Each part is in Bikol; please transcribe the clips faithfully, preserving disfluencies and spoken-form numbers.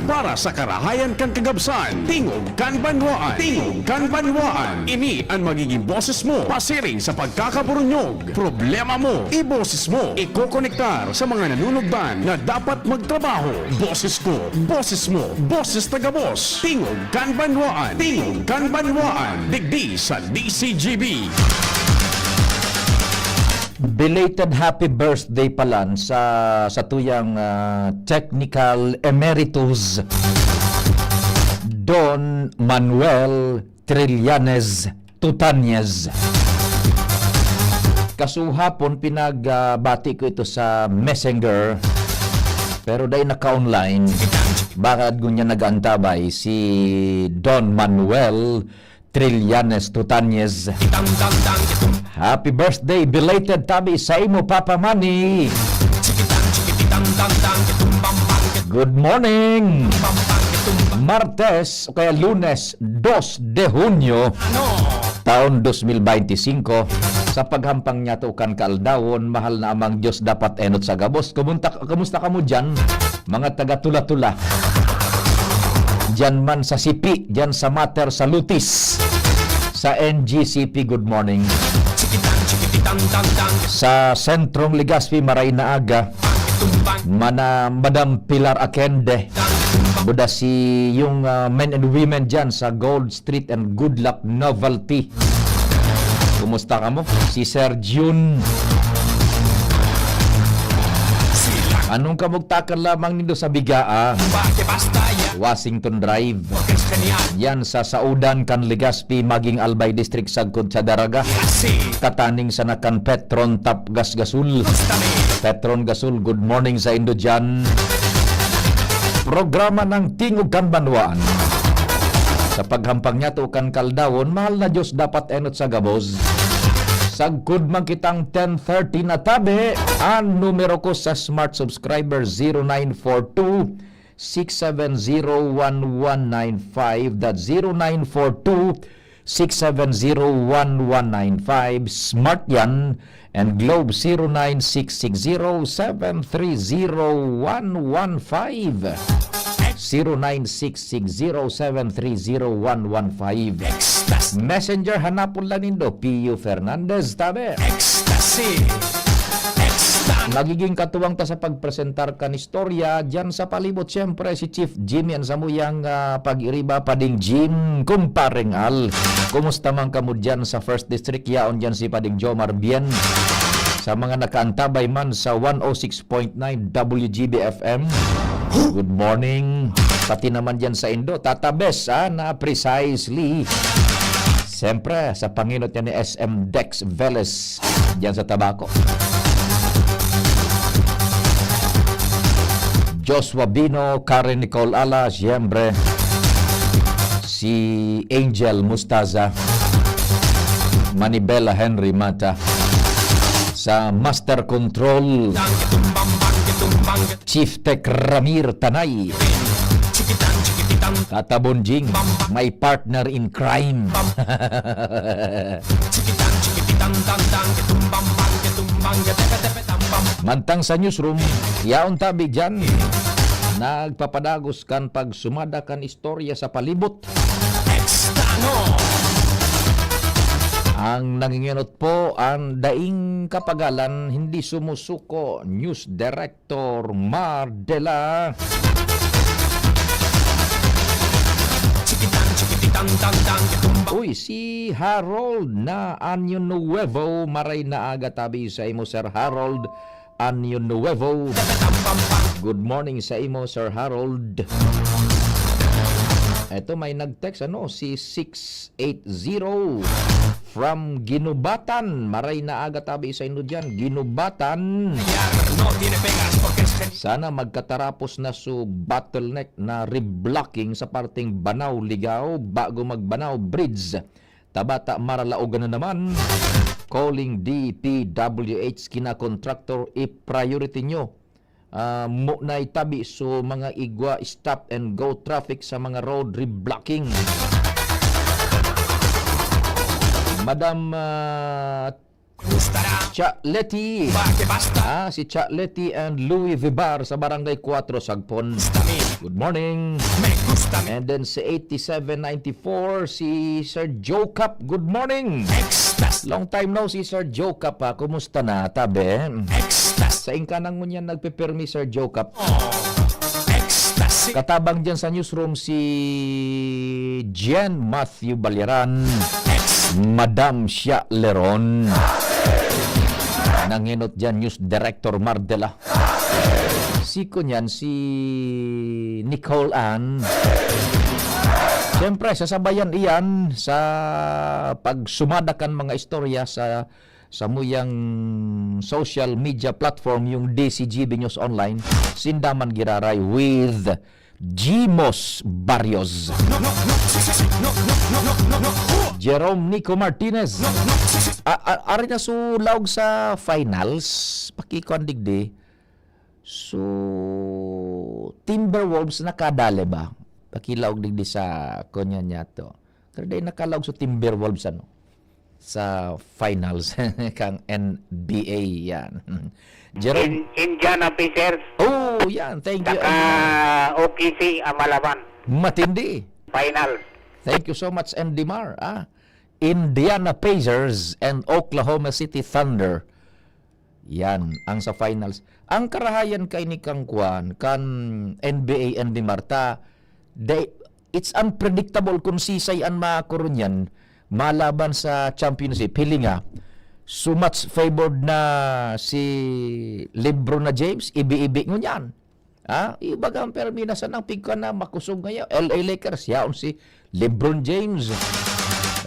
Para sa karahayan kan kagabsan, tingog kan banwaan. Tingog kan banwaan. Ini an magiging boses mo pasiring sa pagkakaburunyog. Problema mo, iboses mo. Ikokonektar sa mga nanunugdan na dapat magtrabaho. Boses ko, boses mo, boses ta gabos. Tingog kan banwaan. Tingog kan banwaan. Digdi sa D C G B. Belated happy birthday palan sa, sa tuyang, ah, technical emeritus, Don Manuel Trillanes Tutanyes. Kasuhapon, pinag, ah, bati ko ito sa Messenger, pero dai naka-online. Baka ngunyan nag-aantabay si Don Manuel Trillanes Tutanyes. Happy birthday, belated tabi sa imo, Papa Manny. Good morning. Martes o kaya Lunes, dos de Hunyo, taon dos mil beintisinko. Sa paghampang niyato kan kaaldawon, mahal na Amang Diyos, dapat enot sa gabos. Kumunta, kumusta kamo diyan, mga taga Tula-Tula? Diyan man sa Sipi, diyan sa Mater, sa Lutis, sa N G C P, good morning. Sa Sentrong Legazpi, maray na aga. Mana, Madam Pilar Akende. Buda si yung, ah, men and women diyan sa Gold Street and Good Luck Novelty. Kumusta kamo? Si Sir Jun. Anong kamugtakan lamang nindo sa Bigaa? Washington Drive. Yan sa saudan kan Legazpi, maging Albay District, sagkod sa Daraga. Kataning sana kan Petron Tap Gas Gasol. Petron Gasol, good morning sa indo diyan. Programa ng Tingog kan Banwaan. Sa paghampang niyato kan kaaldawon, mahal na Diyos, dapat enot sa gabos. Sagkod man kitang ten thirty na tabi, ang numero ko sa Smart Subscriber, zero nine four two, six seven zero one one nine five. That's zero nine four two, six seven zero one one nine five. Smart yan. And Globe, zero nine six six zero seven three zero one one five. Zero nine six six zero seven three zero one one five. Messenger, hanapon lang nindo, Pio Fernandez, tabi. Ecstasy. Ecstasy. Magiging katuwang ta sa pagpresentar kan istorya diyan sa palibot. Siyempre, si Chief Jimmy, ang samuyang, ah, pag-iriba, Pading Jim, Kumpareng Al. Kumusta man kamo diyan sa First District? Yaon diyan si Pading Jomar Bien. Sa mga nakaantabay man sa one oh six point nine W G B F M, good morning. Pati naman diyan sa Indo, Tata Bes, ah, na precisely. Siyempre, sa pangenot niya ni S M Dex Velez, diyan sa Tabaco. Joshua Bino, Karen Nicole Ala, siyempre, si Angel Mustaza, Manibela Henry Mata, sa Master Control, Chief Tech Ramir Tanay, Tata Bonjing, my partner in crime. Mantang sa newsroom, yaon tabi diyan, nagpapadagos kan pagsumada kan istorya sa palibot. Ang nangingenot po, ang daing kapagalan, hindi sumusuko, News Director Mar de la Uy, si Harold na Año Nuevo, maray na aga tabi sa imo, Sir Harold. Año Nuevo. Good morning sa imo, Sir Harold. Eto, may nag-text, ano, si six eight zero from Ginubatan. Maray na aga tabi sa inyo diyan, Ginubatan. Sana magkatarapos na su bottleneck na reblocking sa parteng Banao, Ligao, bago mag Banao Bridge. Tabata, maralaogan na naman. Calling D P W H, kina contractor, i-priority nyo. Ah, muna itabi so mga igwa, stop and go traffic sa mga road reblocking. Madam, ah, Cha Leti. Ah, si Cha Leti and Louis Vibar sa Barangay Cuatro, Sagpon. Good morning. And then si eighty-seven ninety-four, si Sir Joe Cap. Good morning. Long time no see, Sir Joe Cap, ha? Kumusta na, tabi? Sa ingkanang ngunyan nagpipirmi, Sir Joe Cap. Katabang dyan sa newsroom si Jen Matthew Baliran, Madam Shia Leron. Nangenot dyan, News Director Mardela. Si kunyan, si Nicole Ann. Siyempre, sasabayan iyan sa pagsumada kan mga istorya sa, sa muyang social media platform, yung D C G B News Online. Sinda man giraray with Jimos Barrios. Jerome Nico Martinez. A-, a-, ari na su laog sa finals. Pakikuan digdi. So, Timberwolves nakadali ba? Pakilaog digdi sa kunya niya to. Pero dai nakalaog sa Timberwolves, ano? Sa finals kang N B A yan. Jerome. In-, Indiana Pacers. Oh, yan. Thank you, Saka Andy Mar. O K C ang malaban. Matindi. Finals. Thank you so much, Andy Mar. Ah, Indiana Pacers and Oklahoma City Thunder. Yan, ang sa finals. Ang karahayan kaini kang kuan, kan N B A, Andy Mar, ta, they, it's unpredictable kung sisay an makakurunyan malaban sa championship. Hilinga, so much favored na si LeBron na James, ibi-ibi ngunyan. Ha? Iba kang permi na sanang pigkuan na makosog ngayon. L A Lakers, yaon si LeBron James.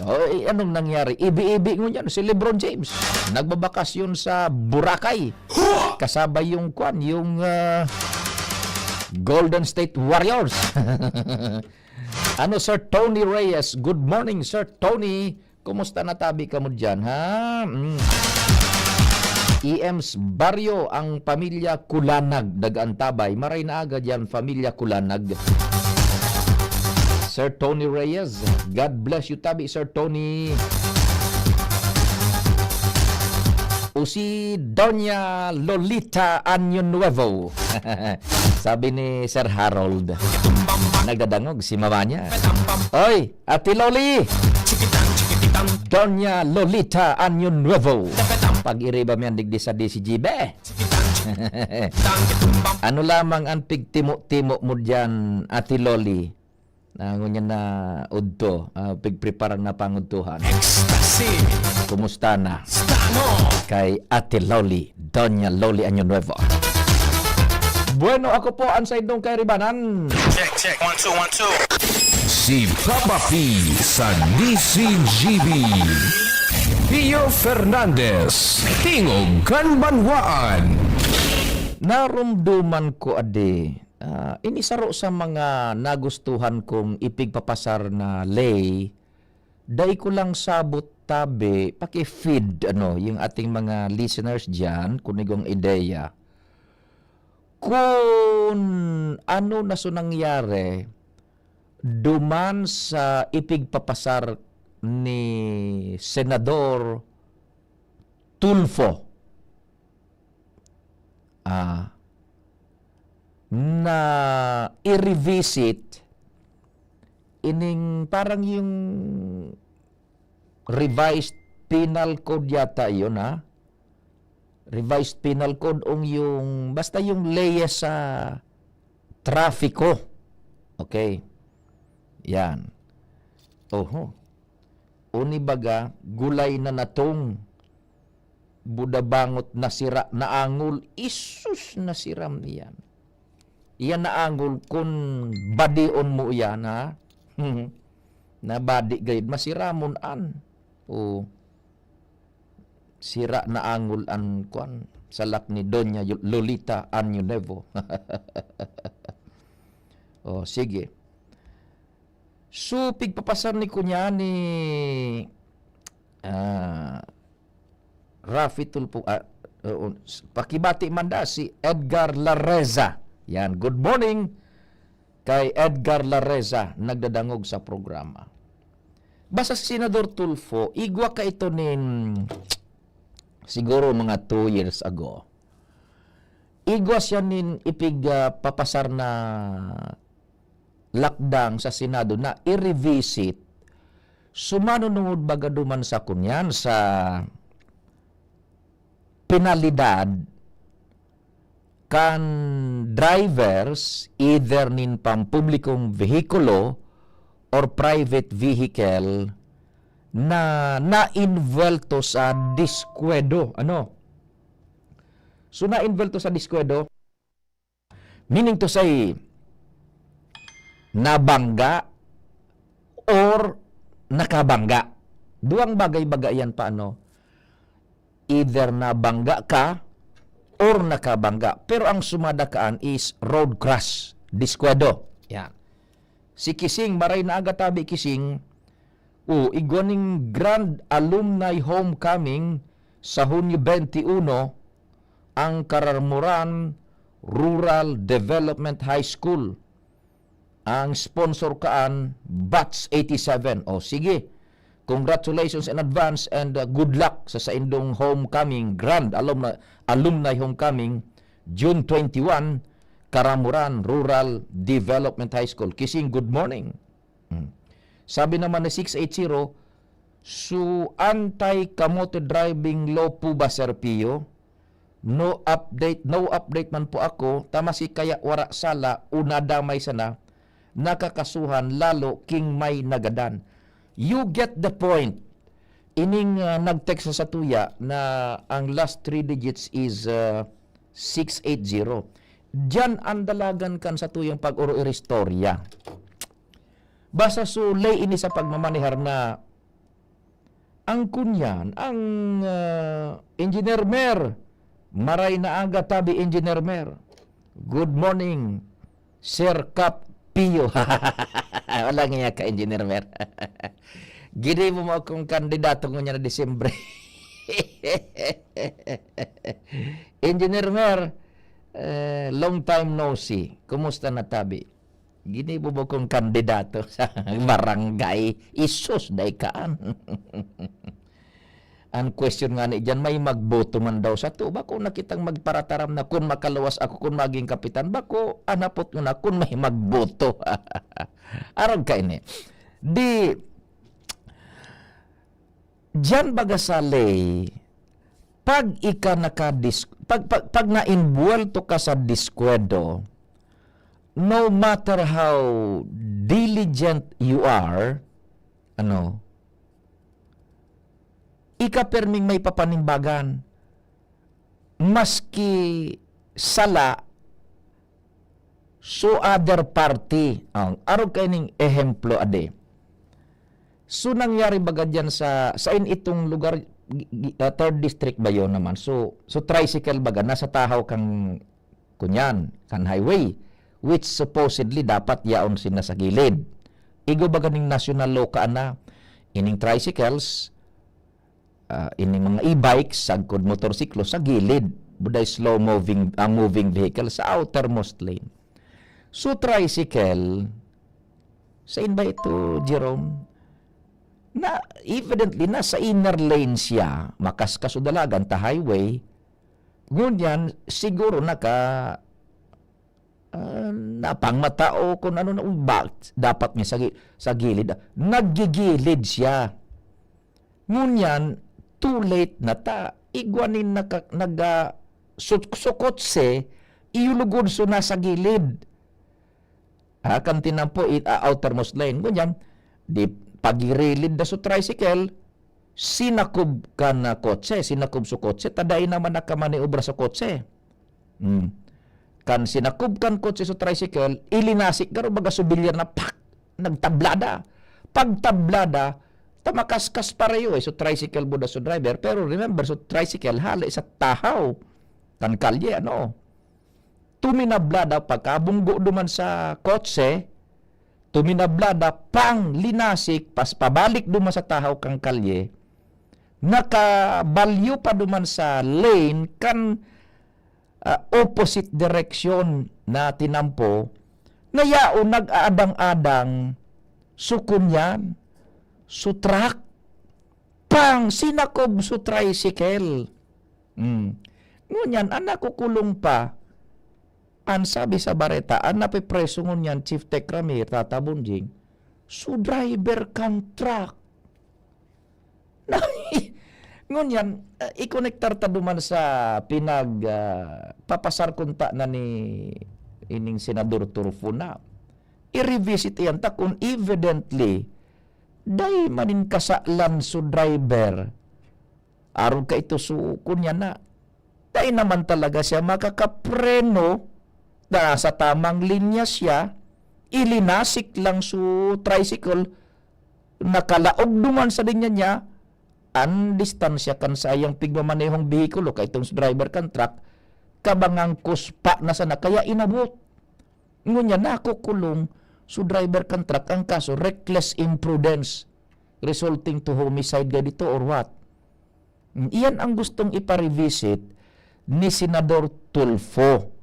O, eh, anong nangyari? Ibi-ibi ngunyan si LeBron James. Nagbabakasyon sa Boracay. Kasabay yung kuan, yung, ah, Golden State Warriors. Ano, Sir Tony Reyes? Good morning, Sir Tony. Kumusta na tabi kamo diyan, ha? Mm. E M's Barrio, ang pamilya Kulanag, nag-antabay. Maray na aga diyan, pamilya Kulanag. Sir Tony Reyes, God bless you tabi, Sir Tony. O si Doña Lolita Año Nuevo. Sabi ni Sir Harold, nagdadangog si mama niya. Oy, Ate Loli! Doña Lolita Año Nuevo. Pag-iriba mi yan digdi sa D C G B. Ano lamang ang pigtimo-timo mo diyan, Ate Loli? Na ngunyan na udto, ah, pigprepara na pangudtuhan. Ecstasy. Kumusta na? Stano. Kay Ate Loli, Doña Loli Año Nuevo. Bueno, ako po ang saindong kairibanan. Check, check. One, two, one, two. Si Papa P sa D C G B. Pio Fernandez, Tingog kan Banwaan. Narumduman ko, adi, ah, ini saro sa mga nagustuhan kong ipigpapasar na ley, dai ko lang sabot tabi, paki-feed, ano, yung ating mga listeners diyan, kung igong ideya. Kun ano na so nangyari duman sa ipigpapasar ni Senador Tulfo. Ah, na i-revisit ining parang yung revised penal code yata yun, ha? Revised penal code ong yung, basta yung leyes sa trafiko. Okay. Yan. Oho. Uni baga, gulay na natong budabangot na sira, naangol, isus, nasiram iyan. Iyan naangol kun badion mo iyan, ha? Nabadi gayud, masiramon an. O, sira naangol an kwan, salak ni Doña Yo-, Lolita Año Nuevo. O, sige. So, pigpapasar ni kunya ni, ah, Rafi Tulfo, ah, oo, s-, pakibati man da si Edgar Lareza. Yan, good morning kay Edgar Lareza, nagdadangog sa programa. Basta si Senador Tulfo, igwa ka ito nin, siguro mga two years ago. Igwa siya nin ipig, ah, papasar na lakdang sa Senado na i-revisit, sumanunod baga duman sa kunyan, sa penalidad kan drivers either nin pampublikong vehikulo or private vehicle na nainvuelto sa diskwedo. Ano? So, nainvuelto sa diskwedo, meaning to say, nabangga or nakabangga. Duwang bagay baga yan pa, ano? Either nabangga ka or nakabangga. Pero ang sumadakaan is road crash, diskwedo. Yan. Si Kising, maray na aga tabi, Kising. O, igwa ning Grand Alumni Homecoming sa Hunyo twenty-one, ang Karamurahan Rural Development High School. Ang sponsor kaan, Batch eighty-seven. O, sige. Congratulations in advance and, uh, good luck sa saindong homecoming, Grand Alumni, Alumni Homecoming, June twenty-one, Karamurahan Rural Development High School. Kising, good morning. Hmm. Sabi naman ni six eight zero, "So, anti-kamote driving law po ba, Sir Pio?" No update, no update man po ako, ta maski kaya wara sala o nadamay sana, nakakasuhan lalo king may nagadan. You get the point. Ining, ah, nag-text sa satuya na ang last three digits is, ah, six eight zero. Diyan ang dalagan kan satuyang pag-oro-iristorya. Basta sulay ini sa pagmamanehar na ang kunyan, ang, ah, Engineer Mer. Maray na aga tabi, Engineer Mer. Good morning, Sir Kap Pio. Wala nga ka, Engineer Mer. Ginibo mo akong kandidato ngunyan na Disyembre. Engineer Mer, eh, long time no see. Kumusta na tabi? Ginibo mo kong kandidato sa barangay. Isus, dai kaan. Ang question nga ni diyan, may magboto man daw sato. Bako na kitang magparataram na kun makaluwas ako, kun maging kapitan. Bako, anapot ko na kun may magboto. Arog ka ini. Di, diyan baga sa ley, pag ika nakadis-, pag, pag, pag naimbuwelto ka sa diskwedo, no matter how diligent you are, ano, ika perming may papanimbagan, maski sala, so other party. Ang arog kaining ehemplo, ade. So, nangyari baga diyan sa, sa in itong lugar, gi-, gi-, ah, third district ba yun naman? So, so tricycle baga, nasa tahaw kang, kunyan, kan highway, which supposedly dapat yaon sina sa gilid. Igo baga ning national law ka na, ining tricycles, ah, ining mga e-bikes, sagkod motorsiklo, sa gilid. Buday slow moving, ang moving vehicle sa outermost lane. So, tricycle, sain ba ito, Jerome? Na, evidently, nasa inner lane siya, makaskas o dalagan ta highway. Ngunyan, siguro naka, ah, napangmatao kung ano na, ba, dapat niya sa gi-, sa gilid. Naggigilid siya. Ngunyan, too late na ta. Igwa nin naka-, naga-, su-, su kotse, iyo lugod so nasa gilid. Ah, kan tinampo, it, ah, outermost lane. Ngunyan, di pagirilid na so tricycle, sinakob kan kotse, sinakob so kotse, ta dai naman nakamaniobra so kotse. Hmm. Kan sinakob kan kotse so tricycle, ilinasik garo baga so bilyar na, pak! Nagtablada. Pagtablada, ta makaskas pareho, eh, so tricycle buda so driver. Pero remember, so tricycle, hale sa tahaw kan kalye, ano? Tuminablada pagkabunggo duman sa kotse, tuminablada pang linasik, pas pabalik duman sa tahaw kan kalye, nakabalyo pa duman sa lane kan, ah, opposite direction na tinampo, na yaon nag-aadang-adang so kunyan, so truck, pang sinakob so tricycle. Hmm. Ngunyan, an nakukulong pa, Ang sabi sa bareta, ang napipreso ngunyan, Chief Tech Ramir, Tata Bonjing, su driver kan truck. Ngunyan, ah, ikonektar ta duman sa pinag, ah, papasar kunta na ni ining Senador Tulfo na i-revisit iyan ta kung evidently, dai man nin kasalan su driver. Arog ka ito su, kunyan na. Dai naman talaga siya makakapreno, nasa tamang linya siya, ilinasik lang su tricycle, nakalaog duman sa linya niya, ang distansya kan saiyang pigmamanehong behikulo, kaitong su driver kan truck, kabangang kuspa na sana, kaya inabot. Ngunyan, nakukulong su driver kan truck, ang kaso, reckless imprudence resulting to homicide, gayod ito, or what? Iyan ang gustong ipa-revisit ni Senador Tulfo.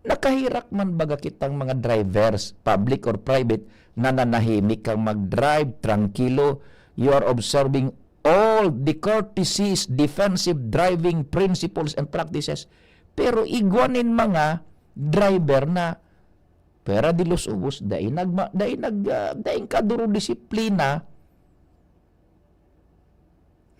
Nakahirak man baga kitang mga drivers, public or private, na nanahimik kang mag-drive, trangkilo, you are observing all the courtesies, defensive driving principles and practices. Pero igwa nin mga driver na pwera di los ubos, dai nagma-, dai nag-, ah, dai kaduro disiplina,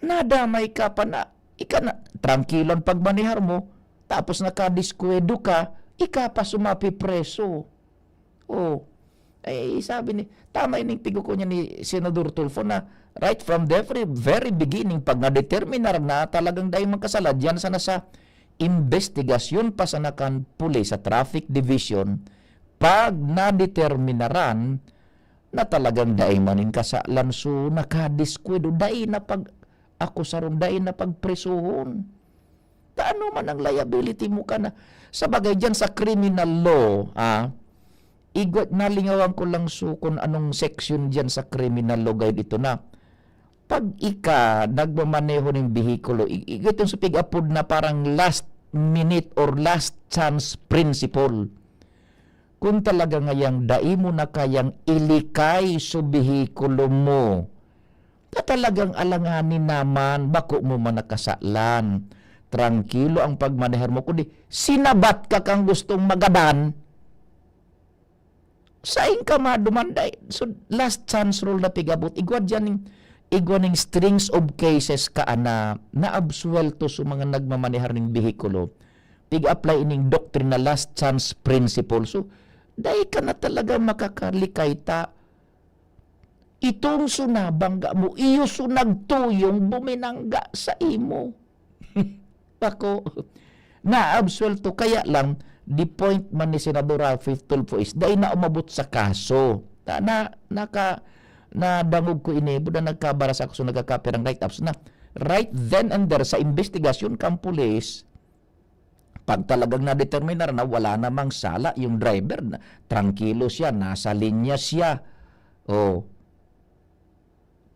nadamay ka pa na, ika na, trangkilo an pagmanehar mo, tapos nakadiskwado ka, ika pa su mapipreso. Oh. Ay, sabi ni, tama ining tigukod niya ni Senador Tulfo na right from the very, very beginning, pag nadeterminar na talagang dai man kasala, diyan sana sa investigasyon pa sana kan pulis sa Traffic Division, pag nadeterminaran na talagang dai man nin kasalan, so nakadiskwado, dai na pag-akusaron, dai na pagpresohon. Ta ano man ang liability mo ka na? Sa bagay, diyan sa criminal law, ah, igwa-, nalingawan ko lang su kung anong section diyan sa criminal law, gayod ito na. Pag ika nagmamaneho nin behikulo, i-, i-, itong sa pig-apod na parang last minute or last chance principle. Kung talaga ngayang dai mo na kayang ilikay su behikulo mo, ta talagang alanganin naman, bako mo man nakasalan. Trangkilo ang pagmanehar mo, kundi sinabat ka kang gustong magadan, sain ka maduman, dai. So, last chance rule na pig-abot. Igwa diyan ning, igwa ning strings of cases ka ana, naabsuwelto su mga nagmamanehar ning behikulo. Pig-apply ining doctrine na last chance principle. So, dai ka na talaga makakalikay ta itong su nabangga mo, iyo su nagtuyong buminangga saimo. Bako, naabsuwelto, kaya lang, the point man ni Senador Raffy Tulfo is, dai na umabot sa kaso. Na, na, naka-, nadangog ko ini, buda nagkabarasa ko, so nagkakapirang write-ups na. Right then and there, sa investigasyon kang pulis, pag talagang nadeterminar na wala namang sala yung driver, na, trangkilo siya, nasa linya siya. Oh.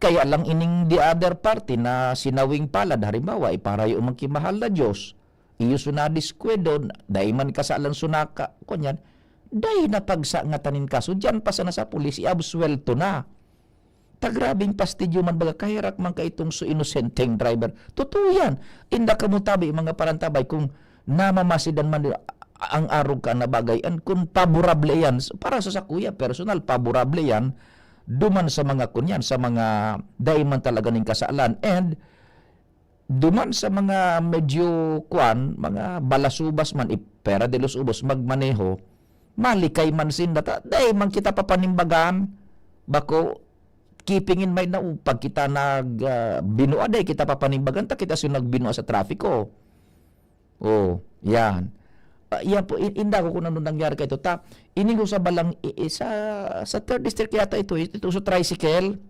Kaya lang ining the other party na sinawing palad, halimbawa, iparayo man ki mahal na Diyos, iyo su nadiskwado, dai man kasalan su naka-, kunyan, dai na pagsangatan nin kaso, diyan pa sana sa pulis, iabsuwelto na. Ta grabeng pastidyo man baga, kaherak man kaitong su inosenteng driver. Totoo yan. Inda kamo tabi, mga parantabay, kung namamasidan man nila, ang arog ka na bagay, and kung paborable yan, para sa sakuya, personal, paborable yan, duman sa mga kunyan, sa mga dai man talaga ning kasalan, and duman sa mga medyo, kwan, mga balasubas man, i-, pera de los ubos, magmaneho, malikay man sinda, ta, dai man kita papanimbagan, bako, keeping in mind na, oh, pag kita nag, ah, binua, dai kita papanimbagan, ta kita su nagbinua sa trapiko. Oh, yan. Ah, yan po, in-, inda ko kung ano nangyari kay ito. Ta, ining sa balang, i-, i-, sa, sa third district yata ito, ito sa tricycle.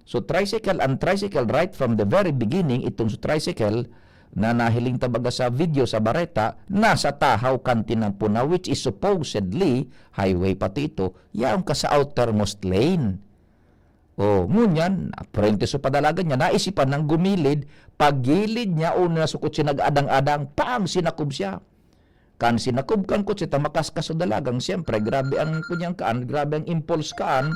So, tricycle, ang tricycle right from the very beginning, itong sa tricycle na nahiling ta baga sa video, sa bareta, nasa tahaw kan tinampo na, which is supposedly highway pati ito, yaon ka sa outermost lane. Oh, ngunyan, prente sa padalagan niya, naisipan nang gumilid, paggilid niya, o nasukot siya nag-adang-adang, pang, sinakob siya. Kan sinakob kan kotse, ta makaskas sa dalagang, siyempre, grabe ang kunyang kaan, grabe ang impulse kaan.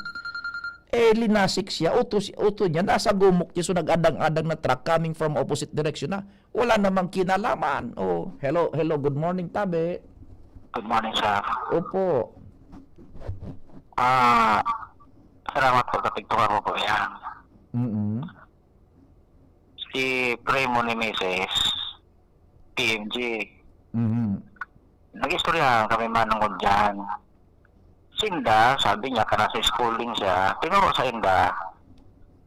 Eh, linasik siya, uto, si-, uto niya, nasa gumok niya, so nag-adang-adang na truck coming from opposite direction na. Wala namang kinalaman. Oh, hello, hello, good morning, tabi. Good morning, sir. Opo. Ah, salamat po sa pagtungha ko po yan. Mm. Si primo ni misis, P M G. Mhm. Nag-istoryahan kami manungod dyan. Sinda, sabi niya, kana sa schooling siya, tinuro sa inda,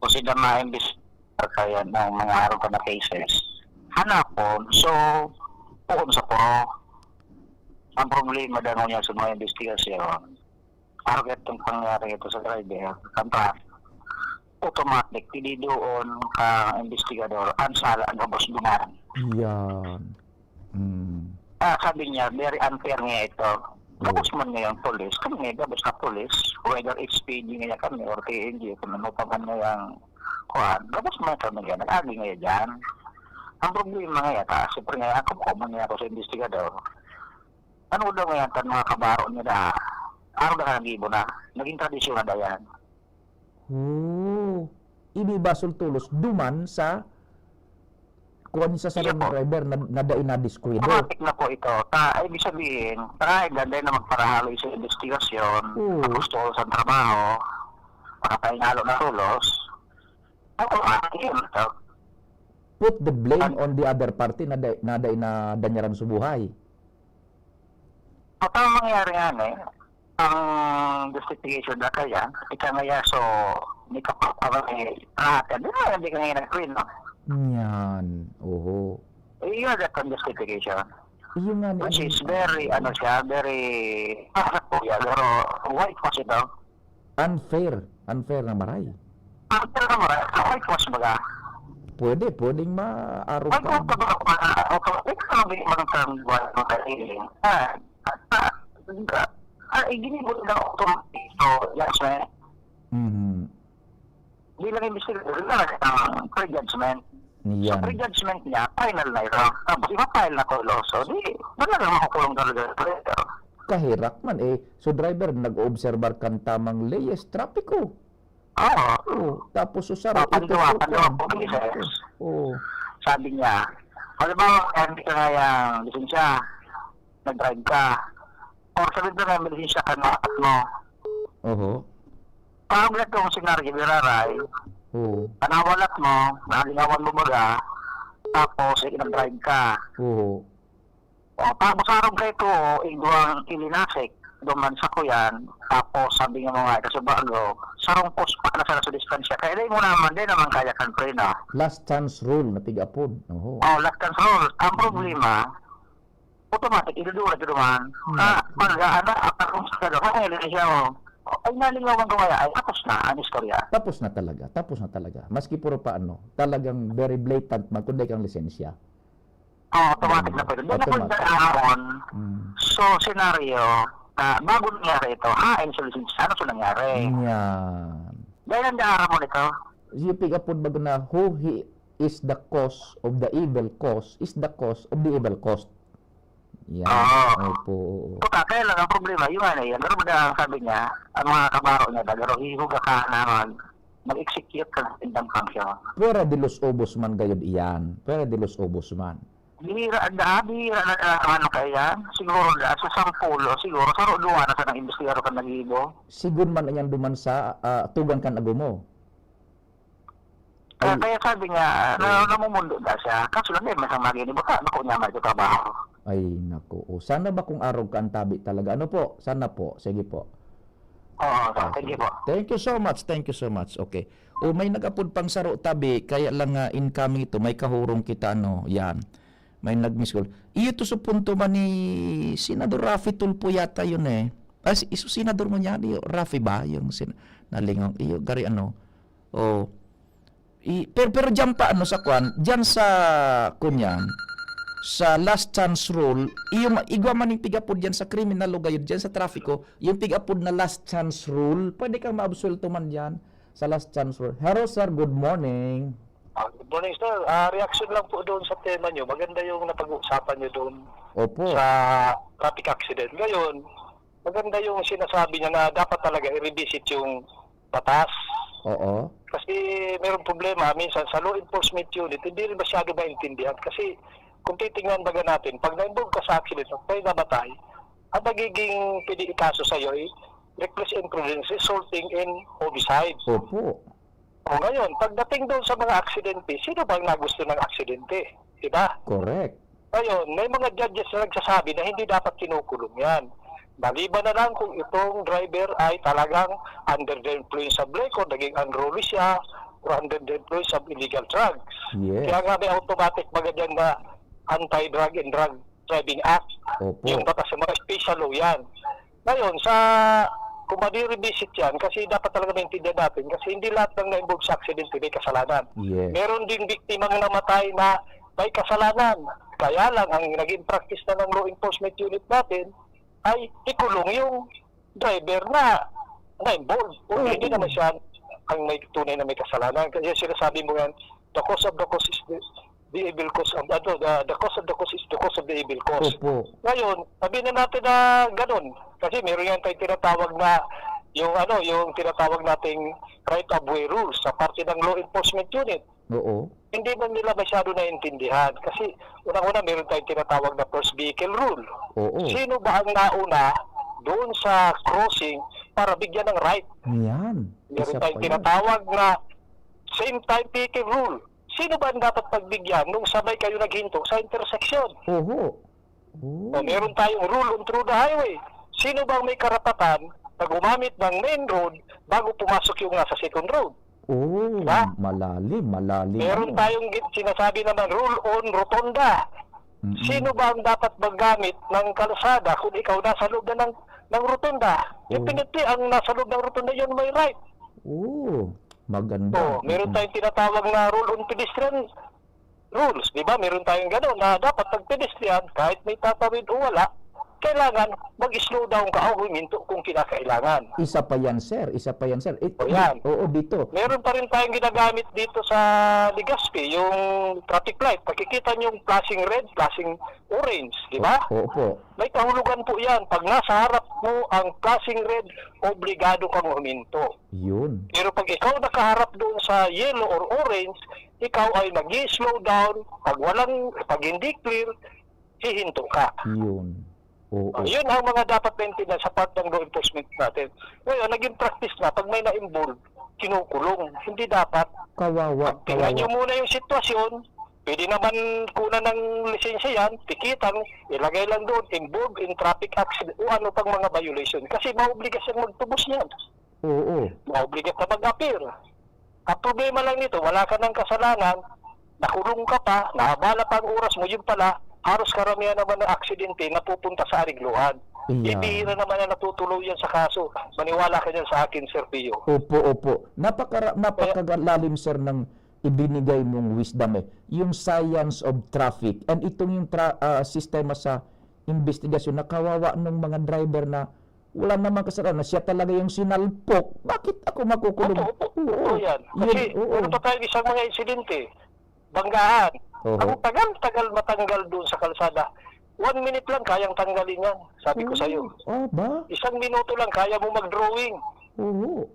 kung sinda maimbis-, kaya ng mga araw na cases, hanapon. So, puon sa puro. Ang problema daw niya sa mga investigasyon, araw itong pangyari ito sa driver, kantas, automatic, pinidoon ka investigador, ang sala gabos duman. Yan. Mm. Ah, sabi niya, very unfair niya ito. Oh. Gabos man ngayon, police. Kami ngayon, gabos na police. Whether it's P D ngayon kami or K N G, kung ano pa man ngayon, kuwan, gabos man kami ngayon. Nag-agi ngayon dyan. Ang problema ngayon, ta, siyempre ngayon, ako, common ngayon ako sa investigador. Ano daw ngayon, tan mga kabaro niya da? Araw na nag-ibo na. Naging tradisyon na daw yan. Oh. Ini basol tolos, duman sa kuwan sa sarong Iya po. driver na, na dai na diskuido. Automatic na po ito. Ta, ibig sabihin, try, danday na magparahaloy sa investigasyon, Oo. tapos tuol sa trabaho, makapahingalo na tulos, automatic yun. So, Put the blame An- on the other party na dai, na dai na danyaran subuhay. At ang mangyayari nga ni, ang justification na kaya, ika nga ya, so, may kapag-, may, ah, hindi na, hindi ka ngayon nag-win, no? Yan. Oho. Iyo, that ang justification. Iyo nga ni, Which ano is very, ano siya, very, ah, kuya, pero whitewash ito. Unfair. Unfair na maray. Unfair na maray. Whitewash baga. Pwede, pwedeng maarog Ay, ka. kung tabak pa na, o kung ikaw ang di magandang buhay mo sa sarili. Ah, ah, ah, ah, iginibo nila automatic. So, judgment. Mhm. Bilang investigator, wala na siyang prejudgment. So, Yan. prejudgment niya, final na ito. Tapos, ipa-file na ko, so, di, talagang makukulong talaga sa preso. Kaherak man, eh. So, driver, nag-oobserbar kan tamang leyes trapiko. Oo. Oo. Tapos, so, saro, Tapos, ito, duwa, ito, ano, ito. okay, sir. Oo. Sabi niya, halimbawa, hindi ka nga yung lisensya, nag-drive ka. Or sabi mo nga, may lisensya ka na mo. Oho. Parang ganito ang senaryo, biraray. Oo. Kanawalat mo, nalingawan mo baga, tapos, eh, nag-drive ka. Oo. O, tapos araw ka ito, igwang ilinasik, duman sa kuyan, tapos sabi nga mga ito sa bago, sarong kuspa na sa, sa distansya. Kaya di mo naman, di naman kaya kan preno. Last chance rule na tig-apod. Oho. Oh, last chance rule. Ang problema, automatic, idudura ka duman. Hmm. Ah, pag-aana, at akong sa gano'n, ay, hindi siya, oh. Ay, nalingawan ko kaya, ay, tapos na ang istorya. Tapos na talaga, tapos na talaga. Maski puro pa ano, talagang very blatant man, kung di kang lisensya. Oh, automatic na pwede. Then, Automatic. napunta ahon. Mm. So, senaryo, ah, bago nangyari ito, hain sa lisensya, ano sa nangyari? Yan. Dahil ang daara mo nito? Yung pick-up po bago na, who he is the cause of the evil cause is the cause of the evil cause. Yan. Oo. Opo, oo. Puta, kaya lang ang problema, yung ano yan, pero baga ang sabi niya, ang mga kabaro niya, baga raw, hihuga ka na mag-, mag-execute ka ng indang function. Fuera de los obos man gayod iyan. Fuera de los obos man. Bihira, ang daan, bihira na, ah, ano kaya yan? Siguro, ah, sa sampulo, siguro, sa duwa na sa nang imbestigar ka nag-ibo. Sigun man iyan duman sa, ah, tugang kan agumo. Kaya, Ay. kaya sabi niya, na, Oo. namumundo na siya. Kaso lang, eh, masang magini, baka bako niya may trabaho. Ay, naku. O, sana ba kung arog ka ang tabi talaga? Ano po? Sana po. Sige po. Oo, sir. Thank you po. Thank you so much. Thank you so much. Okay. O, may nag-apod pang saro tabi, kaya lang nga incoming ito, may kahurong kita, ano, yan. May nag-miss call. Iyo to sa punto man ni Senador Raffy Tulfo yata yun eh. Ah, si, iso senador mo niya, di, Raffy ba? Yung sin-, nalingong, iyo, gari ano. O, i-, pero, pero dyan pa, ano, sa kwan, dyan sa, kunyan, sa last chance rule, iyo, ma-, igwa man yung pig-apod dyan sa kriminal o gayod, dyan sa trafiko, yung pig-apod na last chance rule, pwede kang maabsuelto man dyan sa last chance rule. Hello, sir. Good morning. Ah, good morning, sir. Ah, reaction lang po doon sa tema nyo. Maganda yung napag-uusapan nyo doon Opo. sa traffic accident. Ngayon, maganda yung sinasabi niya na dapat talaga i-revisit yung batas. Oo. Kasi mayroong problema, minsan sa law enforcement unit, hindi rin masyado maintindihan. Kasi kung titingnan baga natin, pag na-involve ka sa accident, at may namatay, Ang magiging pwede ikaso sa'yo ay reckless imprudence resulting in homicide. Opo. O ngayon, pagdating doon sa mga aksidente, sino bang nagusto ng aksidente? Di ba? Correct. Ngayon, may mga judges na nagsasabi na hindi dapat kinukulong yan. Maliban na lang kung itong driver ay talagang under the influence of liquor, naging unruly siya, or under the influence of illegal drugs. Yes. Kaya nga may automatic baga dyan na Anti-Drug and Drug Driving Act, Opo. yung batas sa mga special law yan. Ngayon, sa, kung madi-revisit yan, kasi dapat talaga maintindihan natin, kasi hindi lahat ng na-involve sa aksidente may kasalanan. Yes. Meron ding biktimang namatay na may kasalanan. Kaya lang, ang naging practice na ng law enforcement unit natin ay ikulong yung driver na na-involve. Kung Oo. hindi naman siya ang may tunay na may kasalanan. Kasi sinasabi mo yan, the cause of the cause is the, the evil cause of, ano, the, the cause of the cause is the cause of the evil cause. Opo. Ngayon, sabi na natin na ganun. Kasi meron yan tayong tinatawag na, yung ano, yung tinatawag nating right of way rules sa parte ng law enforcement unit. Oo. Hindi man nila masyado naintindihan. Kasi, unang-una, meron tayong tinatawag na first vehicle rule. Oo. Sino ba ang nauna doon sa crossing para bigyan ng right? Yan. Meron Isa tayong pa yan. tinatawag na same time vehicle rule. Sino ba ang dapat pagbigyan nung sabay kayo naghinto sa intersection? Oho. Oh. O, meron tayong rule on through the highway. Sino bang may karapatan na gumamit ng main road bago pumasok yung nasa second road? Oh, Diba? malalim, malalim. Meron ano. tayong gi- sinasabi naman rule on rotonda. Mm-mm. Sino ba ang dapat maggamit ng kalsada kung ikaw nasa loob na ng, ng rotonda? Oh. Definitely, ang nasa loob ng rotonda yun may right. Oh, maganda. Oh, meron Mm-mm. tayong tinatawag na rule on pedestrian rules, di ba? Meron tayong gano'n na dapat pag pedestrian, kahit may tatawid o wala, kailangan mag-slow down ka o huminto kung kinakailangan. Isa pa yan, sir. Isa pa yan, sir. It, O yan. Oo, dito. Meron pa rin tayong ginagamit dito sa Legazpi, yung traffic light. Makikita niyo yung flashing red, flashing orange, di ba? O- opo. May kahulugan po yan. Pag nasa harap mo ang flashing red, obligado kang huminto. Yun. Pero pag ikaw nakaharap doon sa yellow or orange, ikaw ay mag slow down, pag walang, pag hindi clear, hihinto ka. Yun. Oo. Oh, yun ang mga dapat maintindihan sa part ng law enforcement natin. Ngayon, naging practice na, pag may na-involve, kinukulong. Hindi dapat. Kawawa, Pag tingnan kawawa. nyo muna yung sitwasyon, pwede naman kunan ng lisensya yan, tikitan, ilagay lang doon, involved in traffic accident, o ano pang mga violation. Kasi maobliga siyang magtubos niyan. Oo. Maobliga ka mag-appear. Ang problema lang nito, wala ka ng kasalanan, nakulong ka pa, naabala pa ang oras mo, yun pala, haros karamihan naman ng aksidente napupunta sa areglohan. Iyan. Bibihira naman ang natutuluyan sa kaso. Maniwala ka dyan sa akin, Sir Pio. Opo, opo. Napakara-, Kaya napakalalim, sir, ng ibinigay mong wisdom eh. Yung science of traffic. And itong yung tra-, ah, sistema sa investigasyon na kawawa ng mga driver na wala namang kasalanan, siya talaga yung sinalpok. Bakit ako makukulong? Opo, opo. Oo. Totoo yan. Yun, Kasi oo. meron pa tayong isang mga insidente. Banggaan. Oho. Ang tagal-tagal matanggal doon sa kalsada. One minute lang, kayang tanggalin yan. Sabi ko sa'yo. Ah, ba? Isang minuto lang, kaya mo mag-drawing. Oo.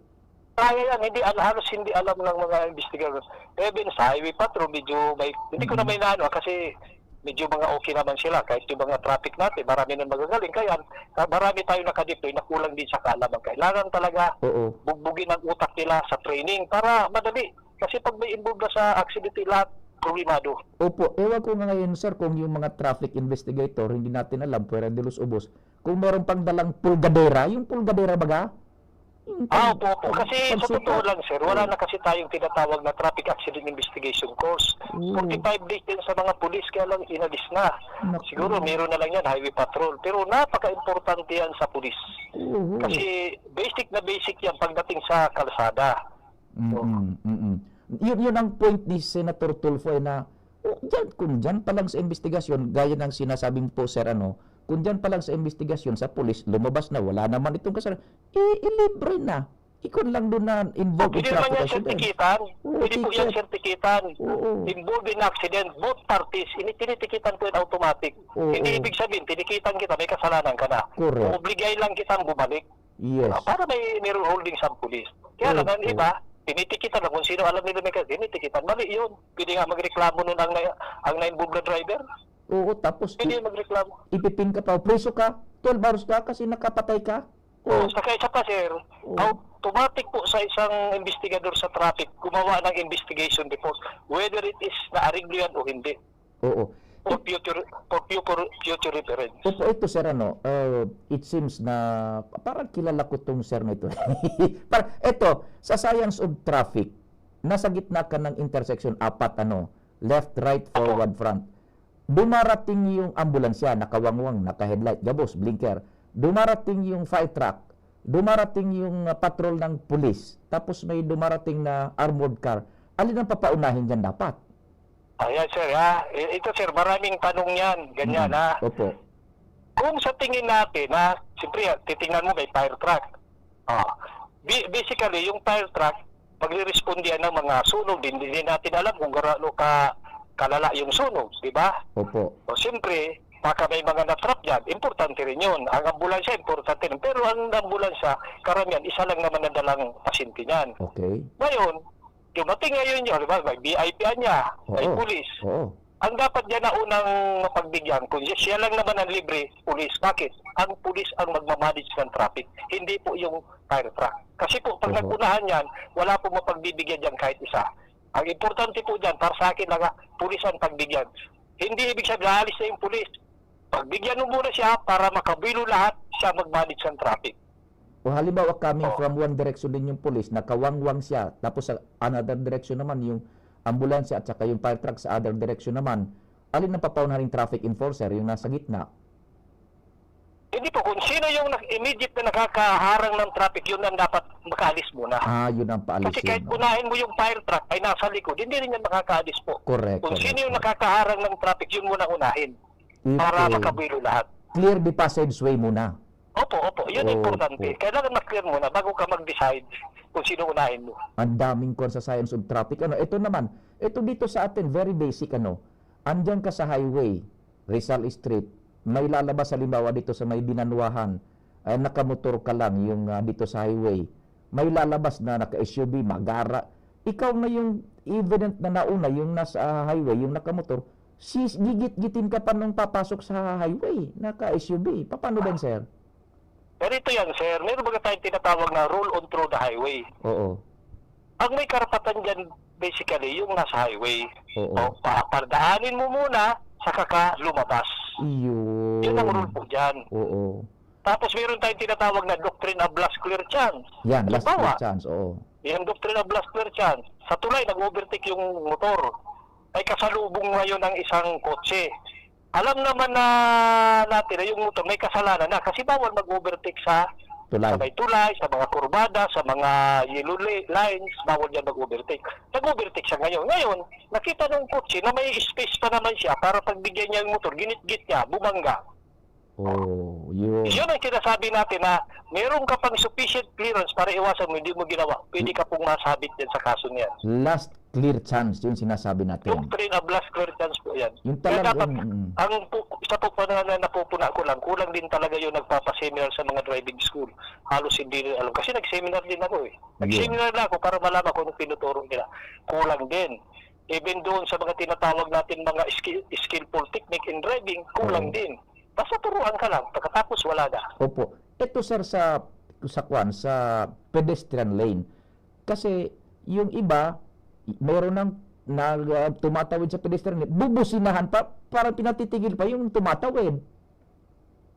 Kaya yan, hindi al-, halos hindi alam ng mga investigador. Even sa highway patrol, medyo may, hindi ko na Mm. may naano, ah, kasi medyo mga okay naman sila. Kahit yung mga traffic natin, marami nang magagaling. Kaya, ah, marami tayong nakadeploy na kulang din sa kaalaman. Kailangan talaga Oo. bugbugin ang utak nila sa training para madali. Kasi pag may involved na sa aksidente, lahat problemado. Opo, ewan ko nga ngayon, sir, kung yung mga traffic investigator, hindi natin alam, fuera de los ubos, kung meron pang dalang pulgadera, yung pulgadera baga, yung Ah, pag-, opo, opo. Kasi sa pagsukat. totoo lang, sir, wala Oo. na kasi tayong tinatawag na traffic accident investigation course. Oo. Forty-five days din sa mga pulis, kaya lang inalis na. Naku. Siguro meron na lang yan, highway patrol. Pero napaka-importante yan sa pulis. Oo. Kasi basic na basic yan pagdating sa kalsada. Mm, mm. Yun, yun ang point ni Senator Tulfo eh, na, oh, dyan, kung dyan pa lang sa investigasyon, gaya ng sinasabi mo po, sir, ano, kung dyan pa lang sa investigasyon sa pulis, lumabas na, wala naman itong kasalanan, eh, ilibre na. Ikon lang doon na involved in Pwede naman traffic yan, sir, accident. tikitan. Oo, Pwede po yan, ticket. sir, tikitan. Oo. Involved in accident, both parties, ini-, tinitikitan po yan automatic. Oo. Hindi ibig sabihin, tinikitan kita, may kasalanan ka na. Correct. Obligay lang kitang bumalik. Yes. Ah, para may, mayroong holding sa pulis. Kaya lang, ang Opo. iba, tinitikitan na kung sino alam nila may kas-, tinitikitan. Mali yun. Pwede nga magreklamo nun ang na-, ang na-involve na driver. Oo, tapos Pwede i- magreklamo. ipipin ka pa, priso ka, twelve hours ka kasi nakapatay ka. Oh, Oo. saka isa pa, sir, Oo. automatic po sa isang investigador sa traffic gumawa ng investigation report, whether it is naareglo yan o hindi. Oo. For future, for future, future reference. Opo, ito sir, ano, uh, it seems na parang kilala ko tong sir na ito. Par ito, sa science of traffic, nasa gitna ka ng intersection, apat, ano, left, right, forward, front. Dumarating yung ambulansya, nakawangwang, naka-headlight, gabos, blinker. Dumarating yung fire truck, dumarating yung uh, patrol ng pulis, tapos may dumarating na armored car. Alin ang papaunahin dyan dapat? Ayan, sir, ha? I- Ito, sir, maraming tanong yan. Ganyan, Mm, ha? Opo. Kung sa tingin natin, ha, siyempre, ha, titingnan mo may fire truck. Ah, bi- basically, yung fire truck, magre-responde yan ng mga sunog. Hindi, hindi natin alam kung gaano ka kalala yung sunog, di ba? Opo. O, siyempre, baka may mga na-trap dyan. Importante rin yun. Ang ambulansya, importante rin. Pero ang ambulansya, karamihan, isa lang naman ang dalang pasyente niyan. Okay. Ngayon, dumating ngayon yun, di ba? May V I P niya, may Oo. pulis. Oo. Ang dapat dyan na unang mapagbigyan, kung siya, siya lang naman ang libre, pulis. Bakit? Ang pulis ang magmamanage ng traffic, hindi po yung fire truck. Kasi po, pag Oho. nag-unahan yan, wala po mapagbibigyan dyan kahit isa. Ang importante po dyan, para sa akin lang, ha, pulis ang pagbigyan. Hindi ibig sabihin, aalis na yung pulis. Pagbigyan mo muna siya para makabilo lahat, siya mag-manage ng traffic. O halimbawa, coming Oh. from one direction din yung pulis, nakawangwang siya, tapos sa another direction naman, yung ambulansya at saka yung fire truck sa other direction naman, alin ang papaunahan ng traffic enforcer, yung nasa gitna? Hindi po, kung sino yung nak- immediate na nakakaharang ng traffic, yun ang dapat makaalis muna. Ah, yun ang paalis Kasi kahit yun, no? unahin mo yung fire truck ay nasa likod, hindi rin yan makakaalis po. Correct, Kung correct, sino yung correct. nakakaharang ng traffic, yun muna unahin para Okay. makabilo lahat. Clear the passageway muna. Opo, opo. Yun Opo. Importante. Kailangan ma-clear muna bago ka mag-decide kung sino unahin mo. Ang daming kwan sa science of traffic. Ano, ito naman, ito dito sa atin, very basic, ano. Andyan ka sa highway, Rizal Street, may lalabas halimbawa dito sa may Binanwahan, eh, nakamotor ka lang yung ah, dito sa highway. May lalabas na naka-S U V, magara. Ikaw na yung evident na nauna, yung nasa ah, highway, yung nakamotor, sis gigit-gitin ka pa nung papasok sa highway, naka-S U V. Paano din, sir? Pero ito yan, sir. Meron baga tayong tinatawag na rule on through the highway. Oo. Ang may karapatan dyan, basically, yung nasa highway. Oo. O, pa, padaanin mo muna, saka ka lumabas. Iyon. Yun ang rule po dyan. Oo. Tapos meron tayong tinatawag na doctrine of last clear chance. Yan, last Halimbawa, clear chance. Oo. Yung doctrine of last clear chance. Sa tulay, nag-overtake yung motor. Ay kasalubong ngayon ang isang kotse. Alam naman na natin na yung motor may kasalanan na kasi bawal mag-overtake sa Tulay. sa may tulay, sa mga kurbada, sa mga yellow li- lines, bawal yan mag-overtake. Nag-overtake siya ngayon. Ngayon, nakita ng kotse na may space pa naman siya para pagbigyan niya yung motor, ginitgit niya, bumangga. Oh, yun. Yun ang sinasabi natin na meron ka pang sufficient clearance para iwasan mo, hindi mo ginawa. Pwede ka pong masabit yan sa kaso niyan. Last clear chance, yun sinasabi natin. Doctrine of last clear chance po yan. Yung Kaya talagang- dapat, mm. ang pu- isa po pa na, na napupuna ko lang, kulang din talaga yung nagpapaseminar sa mga driving school. Halos hindi rin alam. Kasi nag-seminar din ako eh. Nag-seminar na ako para malaman kung anong tinuturo nila. Kulang din. Even doon sa mga tinatawag natin mga skill, skillful technique in driving, kulang Oo. din. Basta turuan ka lang, pagkatapos wala na. Opo. Ito, sir, sa sa kwan, sa pedestrian lane. Kasi yung iba, meron nang nag ah, tumatawid sa pedestrian lane, bubusinahan pa, parang pinatitigil pa yung tumatawid.